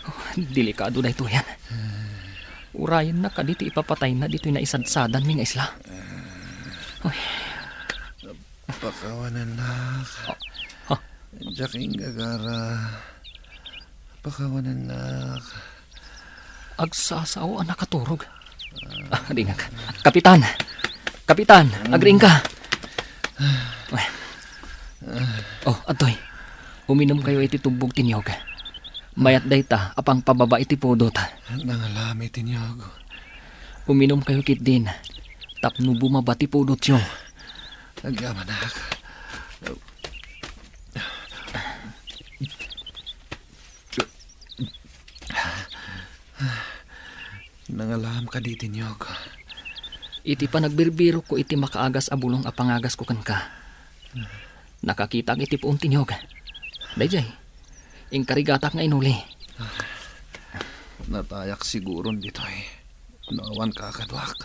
Oh, delikado daytoyen. Urayenna kadi ti ipapatayna ditoy naisadsadanmi nga isla. Oy. Pakawanennak. Ha? Diak inggagara. Pakawanennak. Agsasao a nakaturog. Ah, ringan. Kapitan! Kapitan! Agriingka! Oh, adtoy. Uminumkayo iti tubbog ti niyog. Mayat dayta a pangpababa iti pudot. Nangalami ti niyog. Uminumkayo ketdin tapno bumaba ti pudotyo. Agyamanak. Nangalam kadi ti niyog? Iti panagbirbirokko iti makaagas a bulong a pangagasko kenka, nakakitak iti puon ti niyog. Daydiay, inkarigatak nga inuli. Natayak siguron ditoy no awan ka a kaduak.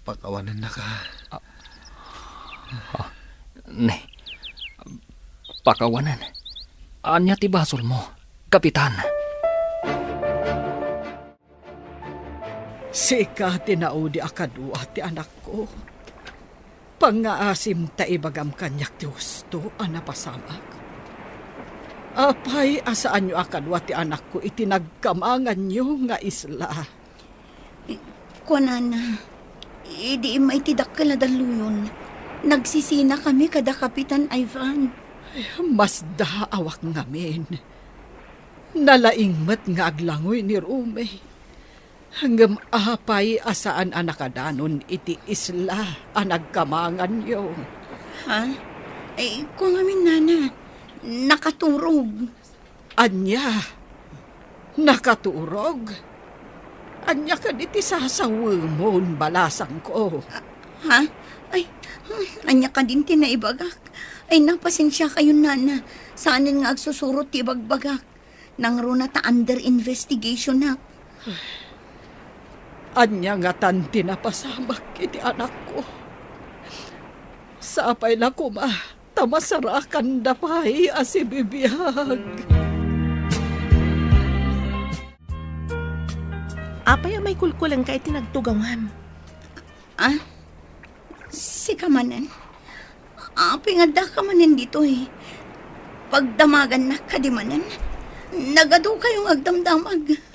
Pakawanennaka. Ah, ah, ne. Pakawanen. Ania ti basolmo, Kapitan? Sika ti naudi a kadua ti anakko. Pangngaasim ta ibagam kaniak ti husto a napasamak. Apay a saanyo a kadua ti anakko iti nagkamanganyo nga isla? Kuanana, idi immay ti dakkel a dalluyon, nagsisinakami kada Kapitan Ivan. Ay, masdaawak ngamin. Nalaing met nga aglangoy ni Rumi. Ngem apay a saan a nakadanon iti isla a nagkamanganyo? Ha? Ay, kua ngamin, nana, nakaturog. Ania? Nakaturog? Ania kadi ti sasawemon, balasangko? Ah, ha? Ay, hmm, ania kadin ti naibagak? Ay, napasensiakayon, nana. Saanen nga agsusurot ti ibagbagak. Nangruna ta under investigationak. Ania ngatan ti napasamak iti anakko? Sapay la koma ta masarakanda pay a sibibiag. Apay a maikulkulengka iti nagtugawam? Ah? Sika manen? Apay nga addaka manen ditoy? Pagdamagannak kadi manen? Nagadukayo nga agdamdamag.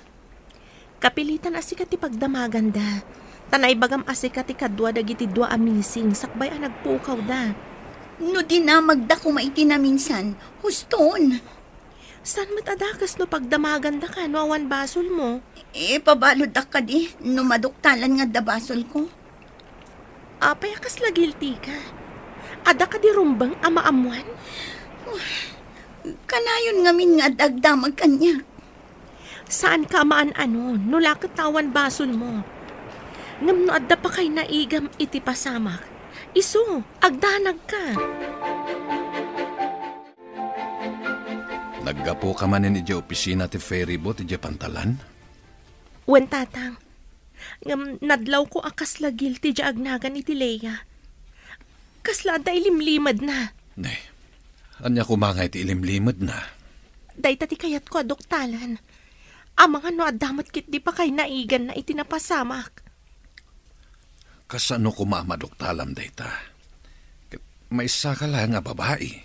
Kapilitan a sika ti pagdamaganda. Ta naibagam a sika ti kadua dagiti dua a missing sakbay a nagpukawda. No dinamagda koma iti naminsan, huston. Saan met a dakes no pagdamagandaka no awan basolmo? Ipabaluddak kadi no maduktalan nga adda basolko? Apay a kasla guilty ka? Adda kadi rumbeng a maammoan? Kanayon ngamin nga adda agdamag kaniak. Saanka a maan-anon no la ket awan basolmo. Ngem no adda pakaynaiganmo iti pasamak, isu, agdanagka. Naggapuka manen idiay opisina ti ferryboat idiay pantalan? Wen, Tatang. Ngem nadlawko a kasla guilty diay agnagan iti Lea. Kasla adda ilimlimedna. Ne, ania koma nga iti ilimlimedna? Dayta ti kayatko a duktalan. Amangan no adda met ketdi pakaynaiganna iti napasamak. Kasano koma a maduktalam dayta? Ket maysa ka laeng a babai.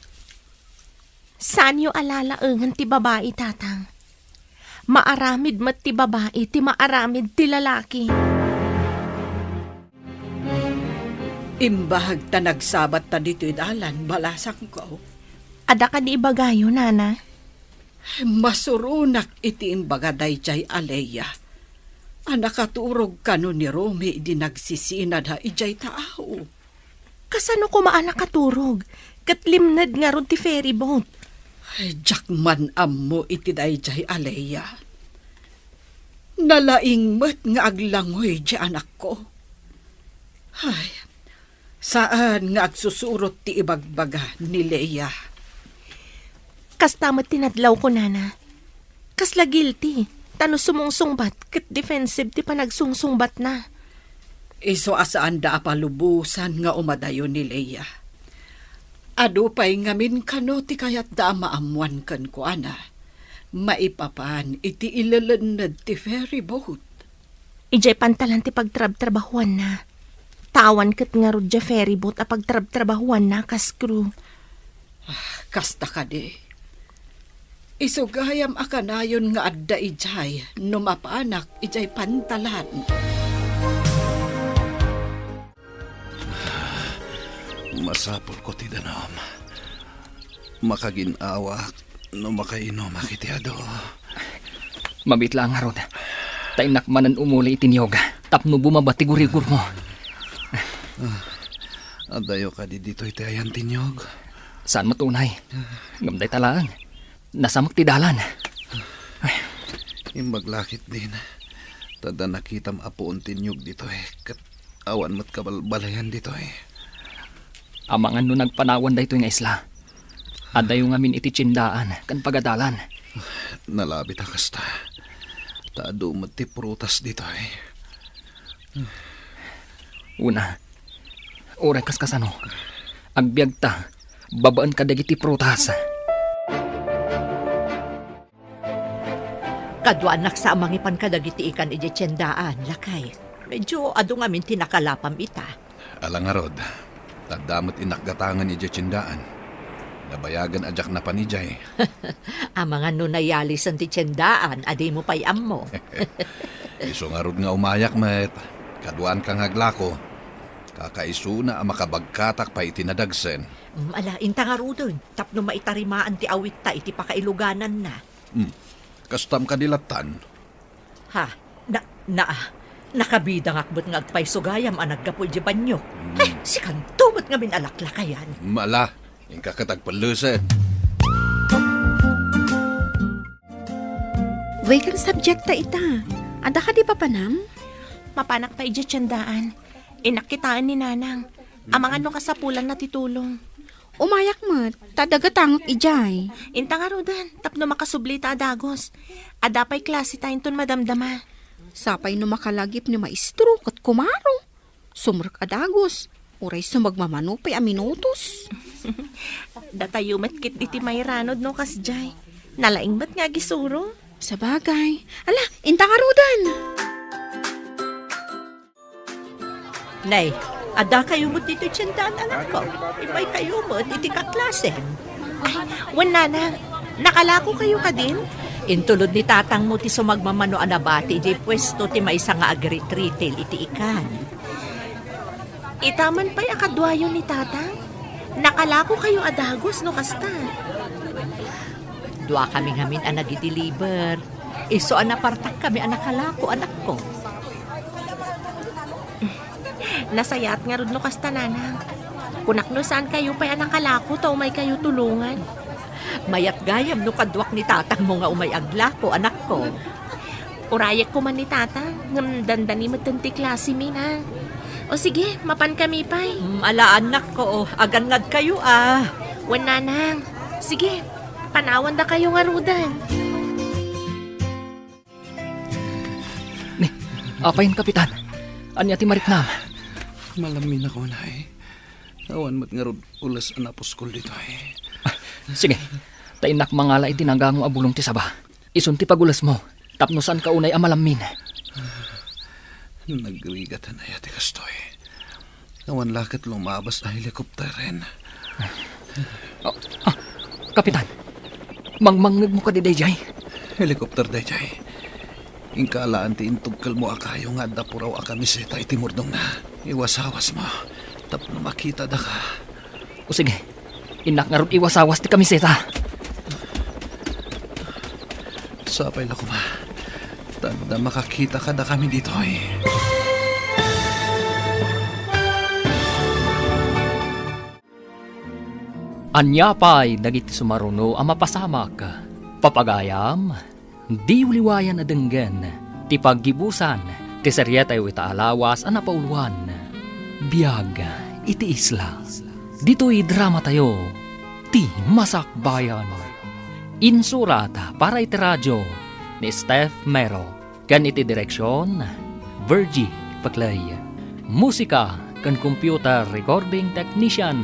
Saanyo a lalaengen ti babai, Tatang. Maaramid met ti babai ti maaramid ti lalaki. Imbag ta nagsabatta ditoy dalan, balasangko. Adda kadi ibagayo, Nana? Masuronak iti imbaga daydiay a Lea a nakaturog kano ni Romy idi nagsisinada idiay taaw. Kasano koma a nakaturog ket limned ngarud ti ferryboat? Ay, diak man ammo iti daydiay a Lea. Nalaing met nga aglangoy diay anakko. Ay, saan nga agsusurot ti ibagbaga ni Lea. Kasta met ti nadlawko, Nana. Kasla guilty, ta no sumungsungbat ket defensive ti panagsungsungbatna. Isu a saanda a palubosan nga umadayo ni Lea. Adu pay ngamin kano ti kayatda a maammoan kenkuana maipapan iti ilelenned ti ferryboat. Idiay pantalan ti pagtrabtrabahuanna. Ta awan ket ngarud diay ferryboat a pagtrabtrabahuanna kas crew. Ah, kasta kadi. Isu gayam a kanayon nga adda idiay no mapanak idiay pantalan. Masapulko ti danum. Makagin-awak no makainumak iti adu. Mabiit laeng ngarud. Ta innak manen umuli iti niyog tapno bumaba ti gurigurmo. Adayo kadi ditoy ti ayan ti niyog? Saan met unay. Ngem dayta laeng. Nasamek ti dalan. Imbag la ketdin. Ta adda nakitam a puon ti niyog ditoy, ket awan met kabalbaliwan ditoy. Amangan no nagpanawan daytoy nga isla. Adayo ngamin iti tiendaan ken pagadalan. Nalabit a kasta. Ta adu met ti prutas ditoy. Una, uray kas kasano, agbiagta babaen kadagiti prutas. Kaduaannak sa a mangipan kadagiti ikan idiay tiendaan, lakay. Medyo adu ngamin ti nakalapam ita. Ala ngarud, ta adda met innak gatangen idiay tiendaan. Nabayagen a diak napan idiay. Amangan no nayalisen ti tiendaan a dimo pay ammo. Isu ngarud nga umayak met, kaduaanka nga aglako. Kakaisuna a makabagkatak pay iti nadagsen. Mm, ala, inta ngaruden, tapno maitarimaan ti awitta iti pakailugananna. Hmm. Kastam kadi lattan? Ha? Na, na, nakabidangak met nga agpayso gayam a naggapu idiay banio. Hmm. Ay, sikanto met ngamin a laklakayan. Mala, inka ket agpellesed. Weekend subject ta ita. Adda kadi papanam? Mapanak ta idiay tiendaan. Innak kitaen ni Nanang. Amangan no kasapulanna ti tulong. Umayak met, ta adda gatangek idiay. Inta ngaruden, tapno makasubli ta a dagus. Adda pay klase ta inton madamdama. Sapay no makalagip ni maestro ket kumaro. Sumrek a dagus, uray sumagmamano pay a minutos. Datayo met ket iti mairanod no kasdiay. Nalaing met nga agisuro. Sabagay. Ala, inta ngaruden. Nay, adda kayo met ditoy tiendaan, anakko. Immay kayo met iti kaklasem. Ay, wen, Nanang, nakalako kayo kadin? Intulod ni tatangmo ti sumagmamano a nabati idiay puesto ti maysa nga agritretail iti ikan. Ita man pay a kaduayo ni Tatang? Nakalako kayo a dagus no kasta. Dua kami ngamin a nagideliver. Isu a napartak kami a nakalako, anakko. Nasayaat ngarud no kasta, Nanang. Kunak no saan kayo pay a nakalako ta umay kayo tulongan. Mayat gayam no kaduak ni tatangmo nga umay aglako, anakko. Urayek koma ni Tatang, ngem dandani metten ti klasemi, Nang. O sige, mapan kami pay. Mm, ala, anakko, o, agannad kayo, a. Wen, Nanang. Sige, panawanda kayo ngaruden. Ni, apay, Kapitan? Ania ti mariknam? Malamminak unay. Awan met ngarud ules a napuskol ditoy. Ah, sige, ta innak mangala iti nagango a bulong ti saba. Isun ti pagulesmo, tapno saanka unay a malammin. Nagrigatan aya ti kastoy. Awan la ket lumabas a helikopteren. Ah, ah, Kapitan, mangmangngegmo kadi daydiay? Helikopter daydiay. Inka alaan ti intugkelmo a kayo nga adda puraw a kamiseta iti murdongna. Iwasawasmo tapno makita daka. O sige, innak ngarud iwasawas ti kamiseta. Sapay la koma. Ta adda makakita kadakami ditoy. Ania pay dagiti sumaruno a mapasamak? Papagayam, diyo liwayan a denggen ti paggibusan ti serietayo ita a lawas a napauluan, Biag iti Isla. Ditoy dramatayo, Ti Masakbayan. Insurat para iti radio ni Steph Mero. Ken iti direksion, Virgie Peclay. Musika ken computer recording technician,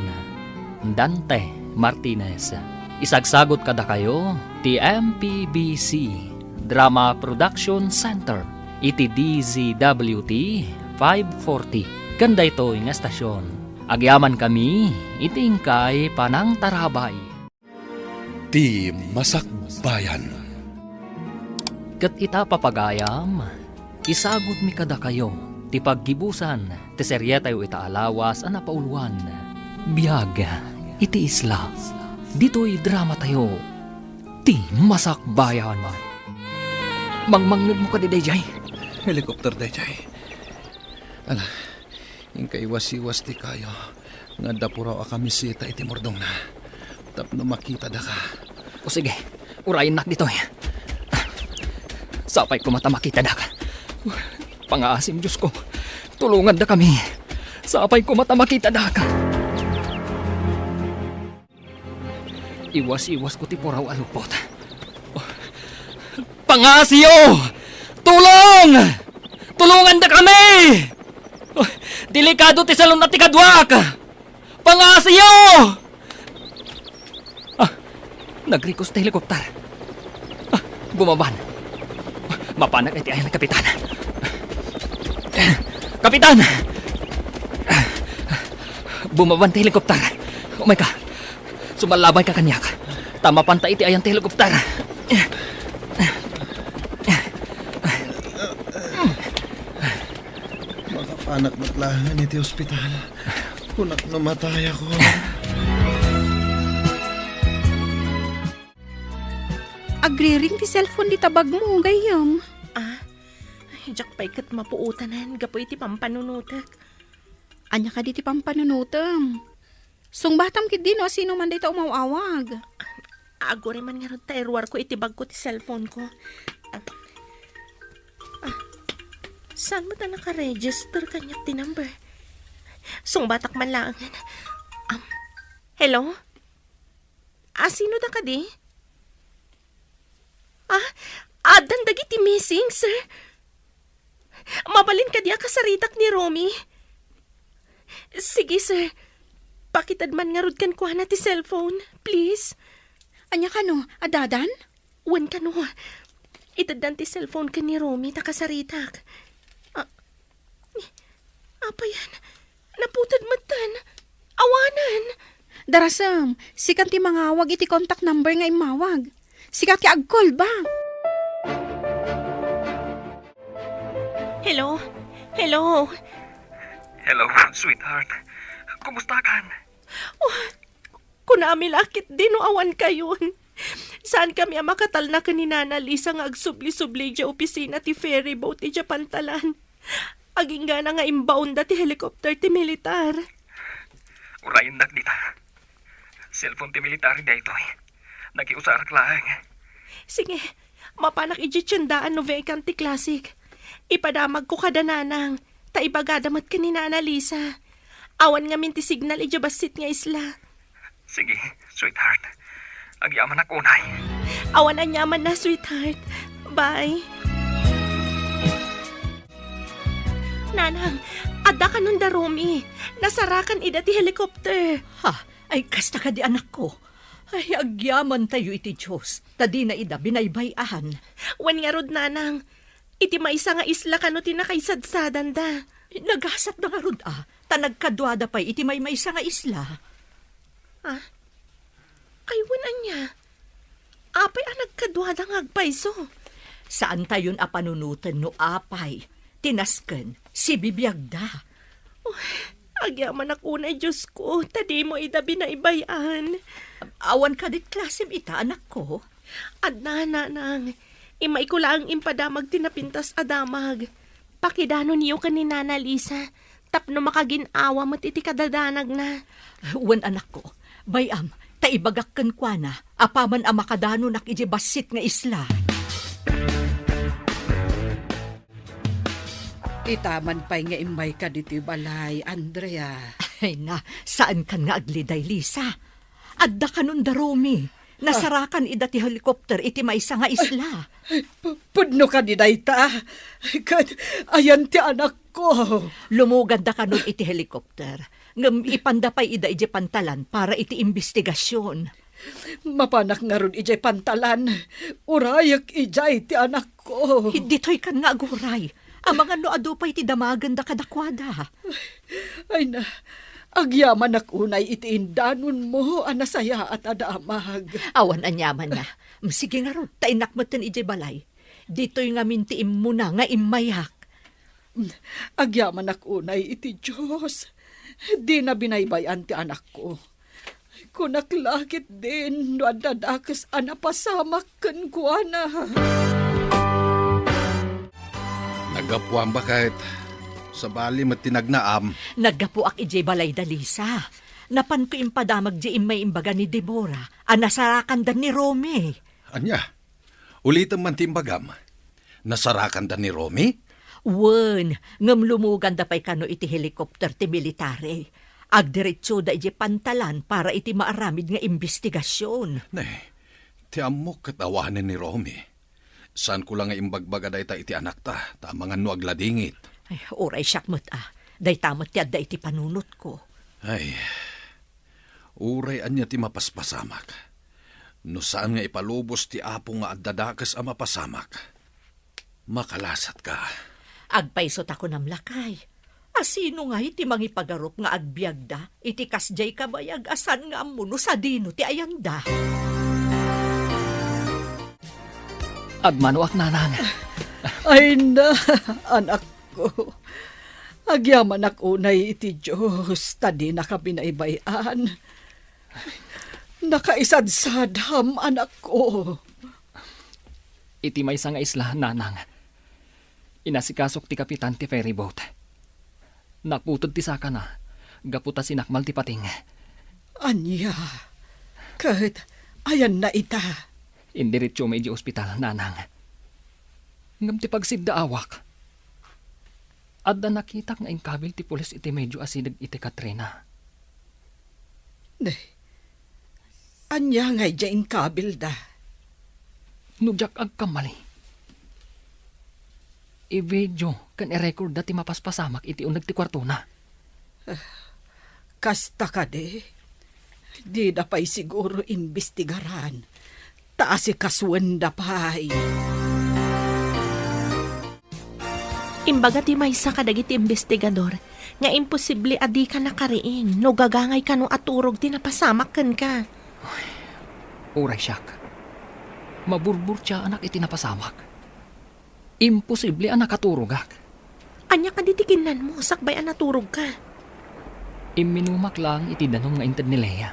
Dante Martinez. Isagsagut kadakayo ti M P B C Drama Production Center iti D Z W T five forty ken daytoy nga estasion. Agyamankami iti inkay panangtarabay. Ti Masakbayan. Ket ita, papagayam, isagudmi kadakayo ti paggibusan ti serietayo ita a lawas a napauluan, Biag iti Isla. Ditoy dramatayo, Ti Masakbayan. Mangmangngegmo kadi daydiay? Helicopter daydiay. Ala, inkaiwas-iwas ti kayo. Nga adda puraw a kamiseta iti murdongna. Tapno makitada ka. O sige, urayennak ditoy. Sapay koma ta makitada ka. Pangaasim, Diosko. Tulonganda kami. Sapay koma ta makitada ka. Iwas-iwas ko ti puraw a lupot. Pangasiyo! Tulong! Tulonganda kami! Delikado ti salun a ti kaduak! Pangasiyo! Ah, nagrikos ti helikopter. Ah, bumaban. Mapanak iti ayan, Kapitan. Kapitan! Bumaban ti helikopter. Umay ka. Sumallabay ka kaniak. Ta mapanta iti ayan ti helikopter. Makapanak met laeng iti ospital. Kunak no matayakon. Agriring ti cellphone dita bagmo, gayyem. Ah, diak pay ket mapuotanan gapu iti pampanunotek. Ania kadi ti pampanunotem? Sungbatam ketdi no asino man dayta umaw-awag. Aguray man ngarud ta iruarko iti bagko ti cellphone ko. Ah, ah, saan met a nakaregister kaniak ti number? Sungbatak man laengen. Um, hello? Asino da kadi? Ah, addan dagiti missing, sir? Mabalin kadi a kasaritak ni Romy? Sige, sir. Pakited man ngarud kenkuana ti cellphone, please. Ania kano, addadan? Wen kano, iteddan ti cellphone ken ni Romy ta kasaritak. Ah, apayan, naputed metten. Awanen. Darasem, sika ti mangawag iti contact number nga immawag. Sika ti ag-call back. Hello? Hello? Hello, sweetheart. Kumusta kan? Oh, kunami la ketdi no awan kayon. Saan kami a makatalna ken ni Nana Lisa nga agsubli-subli idiay opisina ti ferry boat idiay pantalan. Aginggana nga imbaonda ti helicopter ti militar. Urayennak dita. Cellphone ti militar daytoy. Nakiusarak laeng. Sige, mapanak idiay tiendaan no vacant ti Classic. Ipadamagko kada nanang, ta ibagada met ken ni Nana Lisa. Awan ngamin ti signal idiay bassit nga isla. Sige, sweetheart. Agyamanak unay. Awan aniamanna, sweetheart. Bye. Nanang, adda kanon da Romy. Nasarakan ida ti helicopter. Ha? Ay, kasta kadi, anakko? Ay, agyamantayo iti Dios, ta dina ida binaybay-an. Wen ngarud, nanang, iti maysa nga isla kano ti nakaisadsadanda. Nagasatda ngarud a, ta nagkaduada pay iti maymaysa nga isla. Ah? Ay, wen ania? Apay a nagkaduada nga agpayso? Saantayon a panunoten no apay ti nasken sibibiagda. Oh, agyamanak unay, Diosko, ta dimo ida binaybay-an. Awan kadit klasem ita, anakko? Adda, nanang. Immayko laeng impadamag ti napintas a damag. Pakidanonyo ken ni Nana Lisa tapno makagin-awa met iti kadadanagna. Wen, anakko, bay-am, ta ibagak kenkuana apaman a makadanonak idiay bassit nga isla. Itaman pay nga immayka ditoy balay, Andrea. Ay na, saankan nga agliday, Lisa. Adda kanon da Romy. Nasarakan ida ti helicopter iti maysa nga isla. Ay, pu-, pudno kadi dayta? Ket ayan ti anakko. Lumuganda kanon iti helicopter. Ngem ipanda pay ida idiay pantalan para iti imbestigasion. Mapanak ngarud idiay pantalan. Urayek idiay ti anakko. Ditoy kan nga aguray. Amangan no adu pay ti damagenda kadakuada. Ay na, agyamanak unay iti indanonmo a nasayaat a damag. Awan aniamanna. Sige ngarud, ta innak metten idiay balay. Ditoy ngamin ti immuna nga immayak. Agyamanak unay iti Dios. Dina binaybay-an ti anakko. Kunak la ketdin no adda dakes a napasamak kenkuana. Naggapuam baket, sabali met ti nagnaam. Naggapuak idiay balayda, Lisa. Napanko impadamag diay immay imbaga ni Deborah a nasarakanda ni Romy. Ania? Ulitem man ti imbagam. Nasarakanda ni Romy? Wen, ngem lumuganda pay kano iti helicopter ti military. Agdiretsoda idiay pantalan para iti maaramid nga imbestigasion. Ne, ti ammok ket awanen ni Romy. Saanko la nga imbagbaga dayta iti anakta, ta amangan no agladingit. Ay, uray siak met a. Dayta met ti adda iti panunotko. Ay, uray ania ti mapaspasamak. No saan nga ipalubos ti Apo nga adda dakes a mapasamak, makalasatka. Agpayso ta kunam, lakay. A sino ngay ti mangipagarup nga agbiagda iti kasdiay kabayag a saan nga ammo no sadino ti ayanda? Agmanoak, nanang. Ay na, anakko. Agyamanak unay iti Dios ta dinaka binaybay-an. Nakaisadsadam, anakko. Iti maysa nga isla, nanang, inasikasok ti kapitan ti ferryboat. Naputed ti sakana, gapu ta sinakmal ti pating. Ania? Ket ayanna ita? Indiretso met idiay ospital, nanang. Ngem ti pagsiddaawak, adda nakitak nga inkabil ti pulis iti medio a sideg iti Katrina. Ne, ania ngay diay inkabilda? No diak agkamali, i-video ken i-recordda ti mapaspasamak iti uneg ti kuartona. Kasta kadi, dida pay siguro imbestigaran, ta asikasuenda pay. Imbaga ti maysa kadagiti imbestigador nga imposible a dika nakariing no gagangay kano a turog ti napasamak kenka. Uray siak, maburburtiaanak iti napasamak. Imposible a nakaturogak. Ania kadi ti kinnanmo sakbay a naturogka? Imminumak laeng iti danum nga inted ni Lea.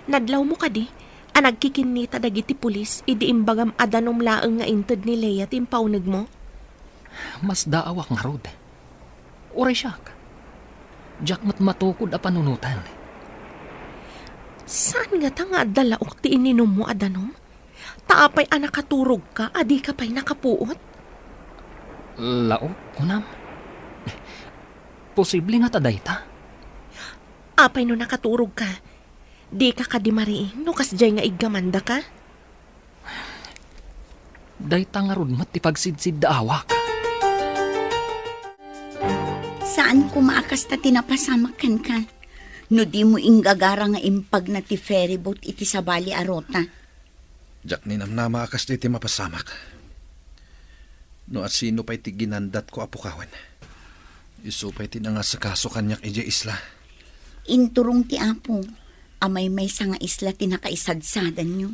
Nadlawmo kadi a nagkikinnita dagiti pulis idi imbagam a danum laeng nga inted ni Lea ti impaunegmo? Masdaawak ngarud. Uray siak, diak met matukod a panunoten. Saan ngata nga adda laok ti ininummo a danum? Ta apay a nakaturogka a dika pay nakapuot? Laok, kunam? Posible ngata dayta? Apay no nakaturogka, dika kadi mariing no kasdiay nga iggamandaka? Dayta ngarud met ti pagsidsiddaawak. Saan koma a kasta ti napasamak kenka. No dimo inggagara nga impagna ti ferryboat iti sabali a ruta. Diak ninamnama a kasta ti mapasamak. No asino pay ti ginandatko a pukawen, isu pay ti nangasikaso kaniak idiay isla. Inturong ti Apo a maymaysa nga isla ti nakaisadsadanyo.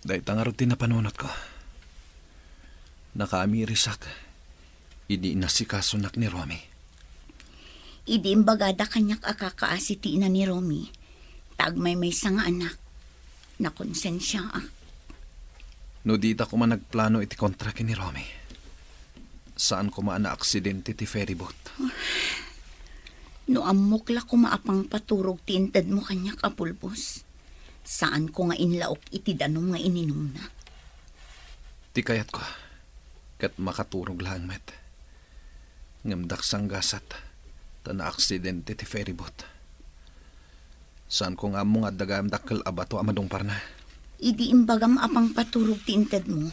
Dayta ngarud ti napanunotko. Nakaamirisak idi inasikasonak ni Romy. Idi imbagada kaniak a kakaasi ti ina ni Romy, ta agmaymaysa nga anak, nakonsensiaak. No dita koma nagplano iti kontra ken ni Romy, saan koma a naaksidente ti ferryboat. No ammok la koma a pangpaturog ti intedmo kaniak a pulbos, saanko nga inlaok iti danum nga ininumna. Ti kayatko, ket makaturog laeng met. Ngem daksang gasat, ta naaksidente ti ferryboat. Saanko nga ammo nga adda gayam dakkel a bato a madungparna. Idi imbagam a pangpaturog ti intedmo,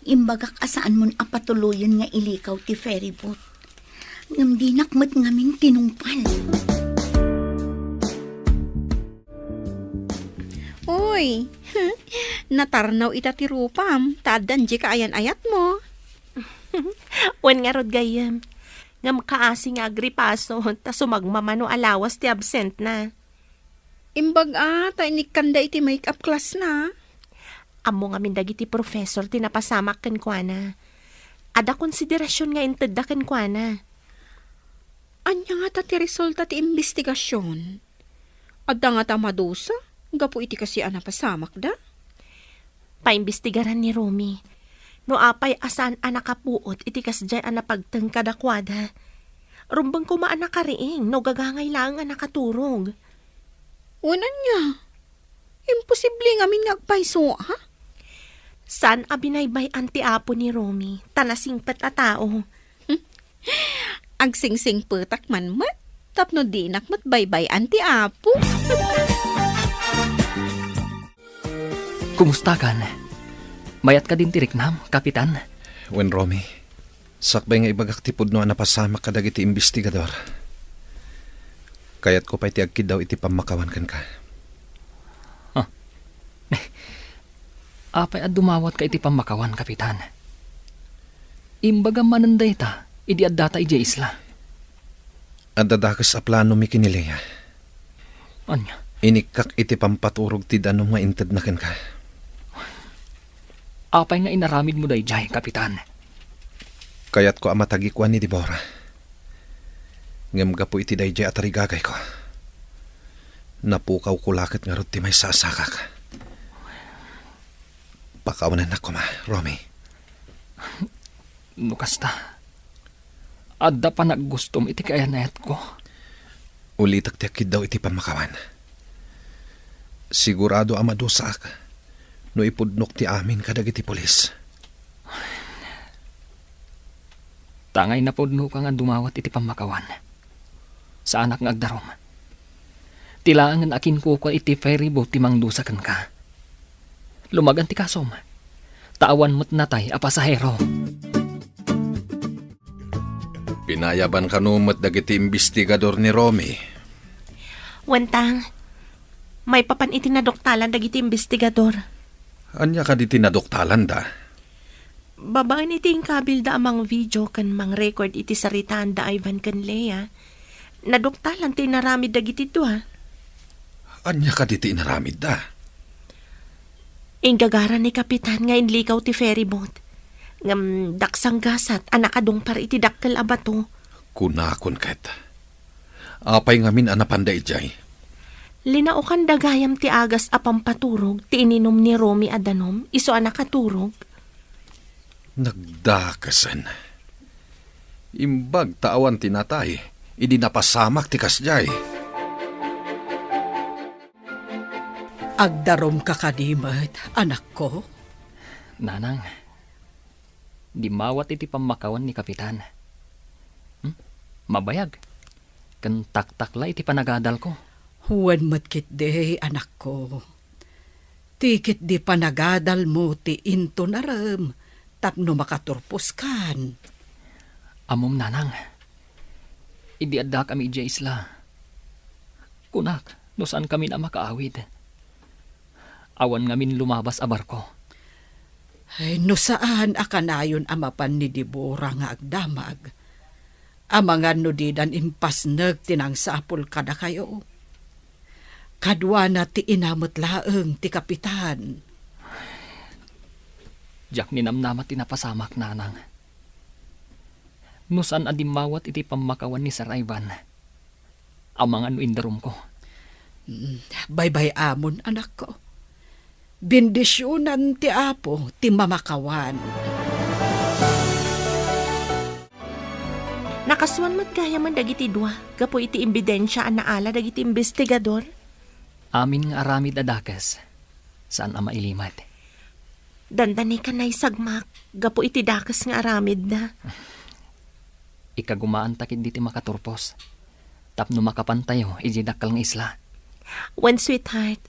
imbagak a saanmon a patuloyen nga ilikaw ti ferryboat. Ngem dinak met ngamin tinungpal. Uy, natarnaw ita ti rupam, ta addan dika ayan-ayatmo. Wen ngarud gayyem, ngem kaasi nga agripaso, ta sumagmamano a lawas ti absentna. Imbag a, ta inikkanda iti make-up class na. Ammo ngamin dagiti professor ti napasamak kenkuana. Adda konsiderasion nga intedda kenkuana. Ania ngata ti resulta ti imbestigasion? Adda ngata madusa gapu iti kastoy a napasamakda? Paimbestigaran ni Romy no apay a saan a nakapuot iti kasdiay a napagteng kadakuada. Rumbeng koma a nakariing no gagangay laeng a nakaturog. Wen ania? Imposible ngamin nga agpayso, ha? Saan a binaybay-an ti Apo ni Romy, ta nasingpet a tao. Agsingsingpetak man met, tapno dinak met baybay-an ti Apo. Kumustakan? Mayat kadin ti riknam, Kapitan? Wen, Romy, sakbay nga ibagak ti pudno a napasamak kadagiti imbestigador, kayatko pay ti agkiddaw iti pammakawan kenka. Huh. Apay a dumawatka iti pammakawan, Kapitan? Imbagam manen dayta idi addata idiay isla. Adda dakes a planomi ken ni Lea. Ania? Inikkak iti pampaturog ti danum nga intedna kenka. Apay nga inaramidmo daydiay, Kapitan? Kayatko a matagikuan ni Deborah. Ngem gapu iti daydiay a tarigagayko, napukawko la ket ngarud ti maysa a sakak. Pakawanennak koma, Romy. No kasta, adda panaggustom iti kaayanayatko. Ulitek ti agkiddaw iti pammakawan. Sigurado a madusaak no ipudnok ti amin kadagiti pulis. Tangay napudnoka nga dumawat iti pammakawan. Saanak nga agdarum. Ti laengen a kinkukua iti ferry boat ti mangdusa kenka. Lumagan ti kasom, ta awan met natay a pasahero. Pinayaban kano met dagiti imbestigador ni Romy? Wen, Tang, maipapan iti naduktalan dagiti imbestigador. Ania kadi ti naduktalanda? Babaen iti inkabilda a mangvideo ken mangrecord iti saritaan da Ivan ken Lea, naduktalan ti inaramid dagiti dua. Ania kadi ti inaramidda? Inggagara ni Kapitan nga inlikaw ti ferry boat. Ngem daksanggasat a nakadungpar iti dakkel a bato. Kunakon ket, apay ngamin a napanda idiay? Linaokanda gayam ti agas a pampaturog ti ininum ni Romy a danum isu a nakaturog. Nagdakesen. Imbag ta awan ti natay idi napasamak ti kasdiay. Agdarumka kadi met, anakko? Nanang, dimmawat iti pammakawan ni Kapitan. Hmm? Mabayag. Ken taktakla iti panagadalko. Wen met ketdi, anakko. Ti ketdi panagadalmo ti intunarem tapno makaturposkan. Ammom, Nanang, idi addakami idiay isla, kunak no saankamin a makaawid. Awan ngamin lumabas a barko. Ay, no saan a kanayon a mapan ni Deborah nga agdamag, amangan no didan impasnek ti nangsapul kadakayo. Kaduana ti ina met laeng ti kapitan. Diak ninamnama ti napasamak, Nanang. No saan a dimmawat iti pammakawan ni Sir Ivan, amangan no indarumko. Mm, baybay-amon, anakko. Bendisionan ti Apo ti mamakawan. Nakasuan met gayamen dagiti dua gapu iti imbidensia a naala dagiti imbestigador. Amin nga aramid a dakes, saan a mailimed. Dandani ka naisagmak gapu iti dakes nga aramidda. Ikagumaanta ketdi ti makaturpos tapno makapantayo idiay dakkel nga isla. Wen, sweetheart,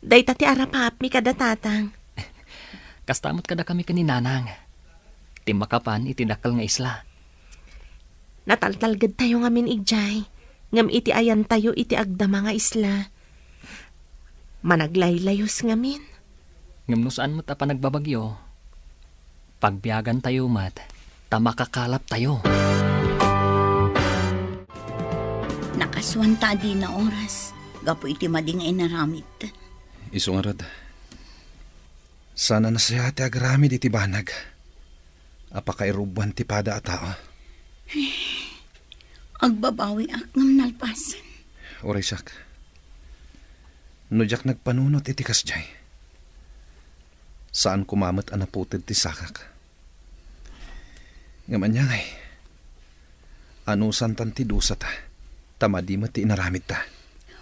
dayta ti arapaapmi kada tatang. Kasta met kadakami ken ni Nanang, ti makapan iti dakkel nga isla. Nataltalgedtayo ngamin idiay, ngem iti ayantayo iti agdama nga isla, managlaylayos ngamin. Ngem no saan met a panagbabagyo, pagbiagantayo met ta makakalaptayo. Nakasuan ta a dina oras gapu iti madi nga inaramid. Isu ngarud, saan a nasayaat ti agaramid iti banag a pakairubbuan ti pada a tao. Agbabawiak ngem nalpasen. Uray siak, no diak nagpanunot iti kasdiay, saan koma met a naputed ti sakak. Ngem ania ngay, anusantan ti dusata, ta madi met ti inaramidta.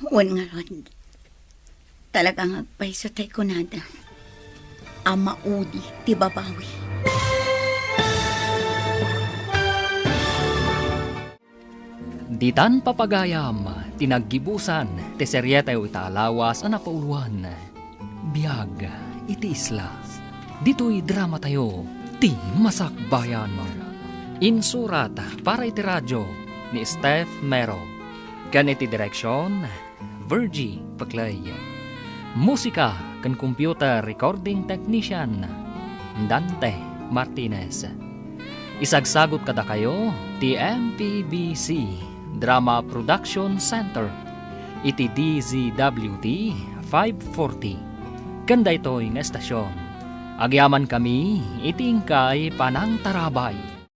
Wen ngarud, Talaga nga agpayso tay kunada a maudi ti babawi. Ditan papagayam ti naggibusan ti serietayo ita a lawas a napauloan, Biag iti Isla. Ditoy dramatayo, Ti Masakbayan. Insurat para iti radio ni Steph Mero. Ken iti direksion, Virgie Paclay. Musika ken computer recording technician, Dante Martinez. Isagsagut kadakayo ti M P B C Drama Production Center iti D Z W T five forty. Ken daytoy nga estasion, agyamankami iti inkay panangtarabay.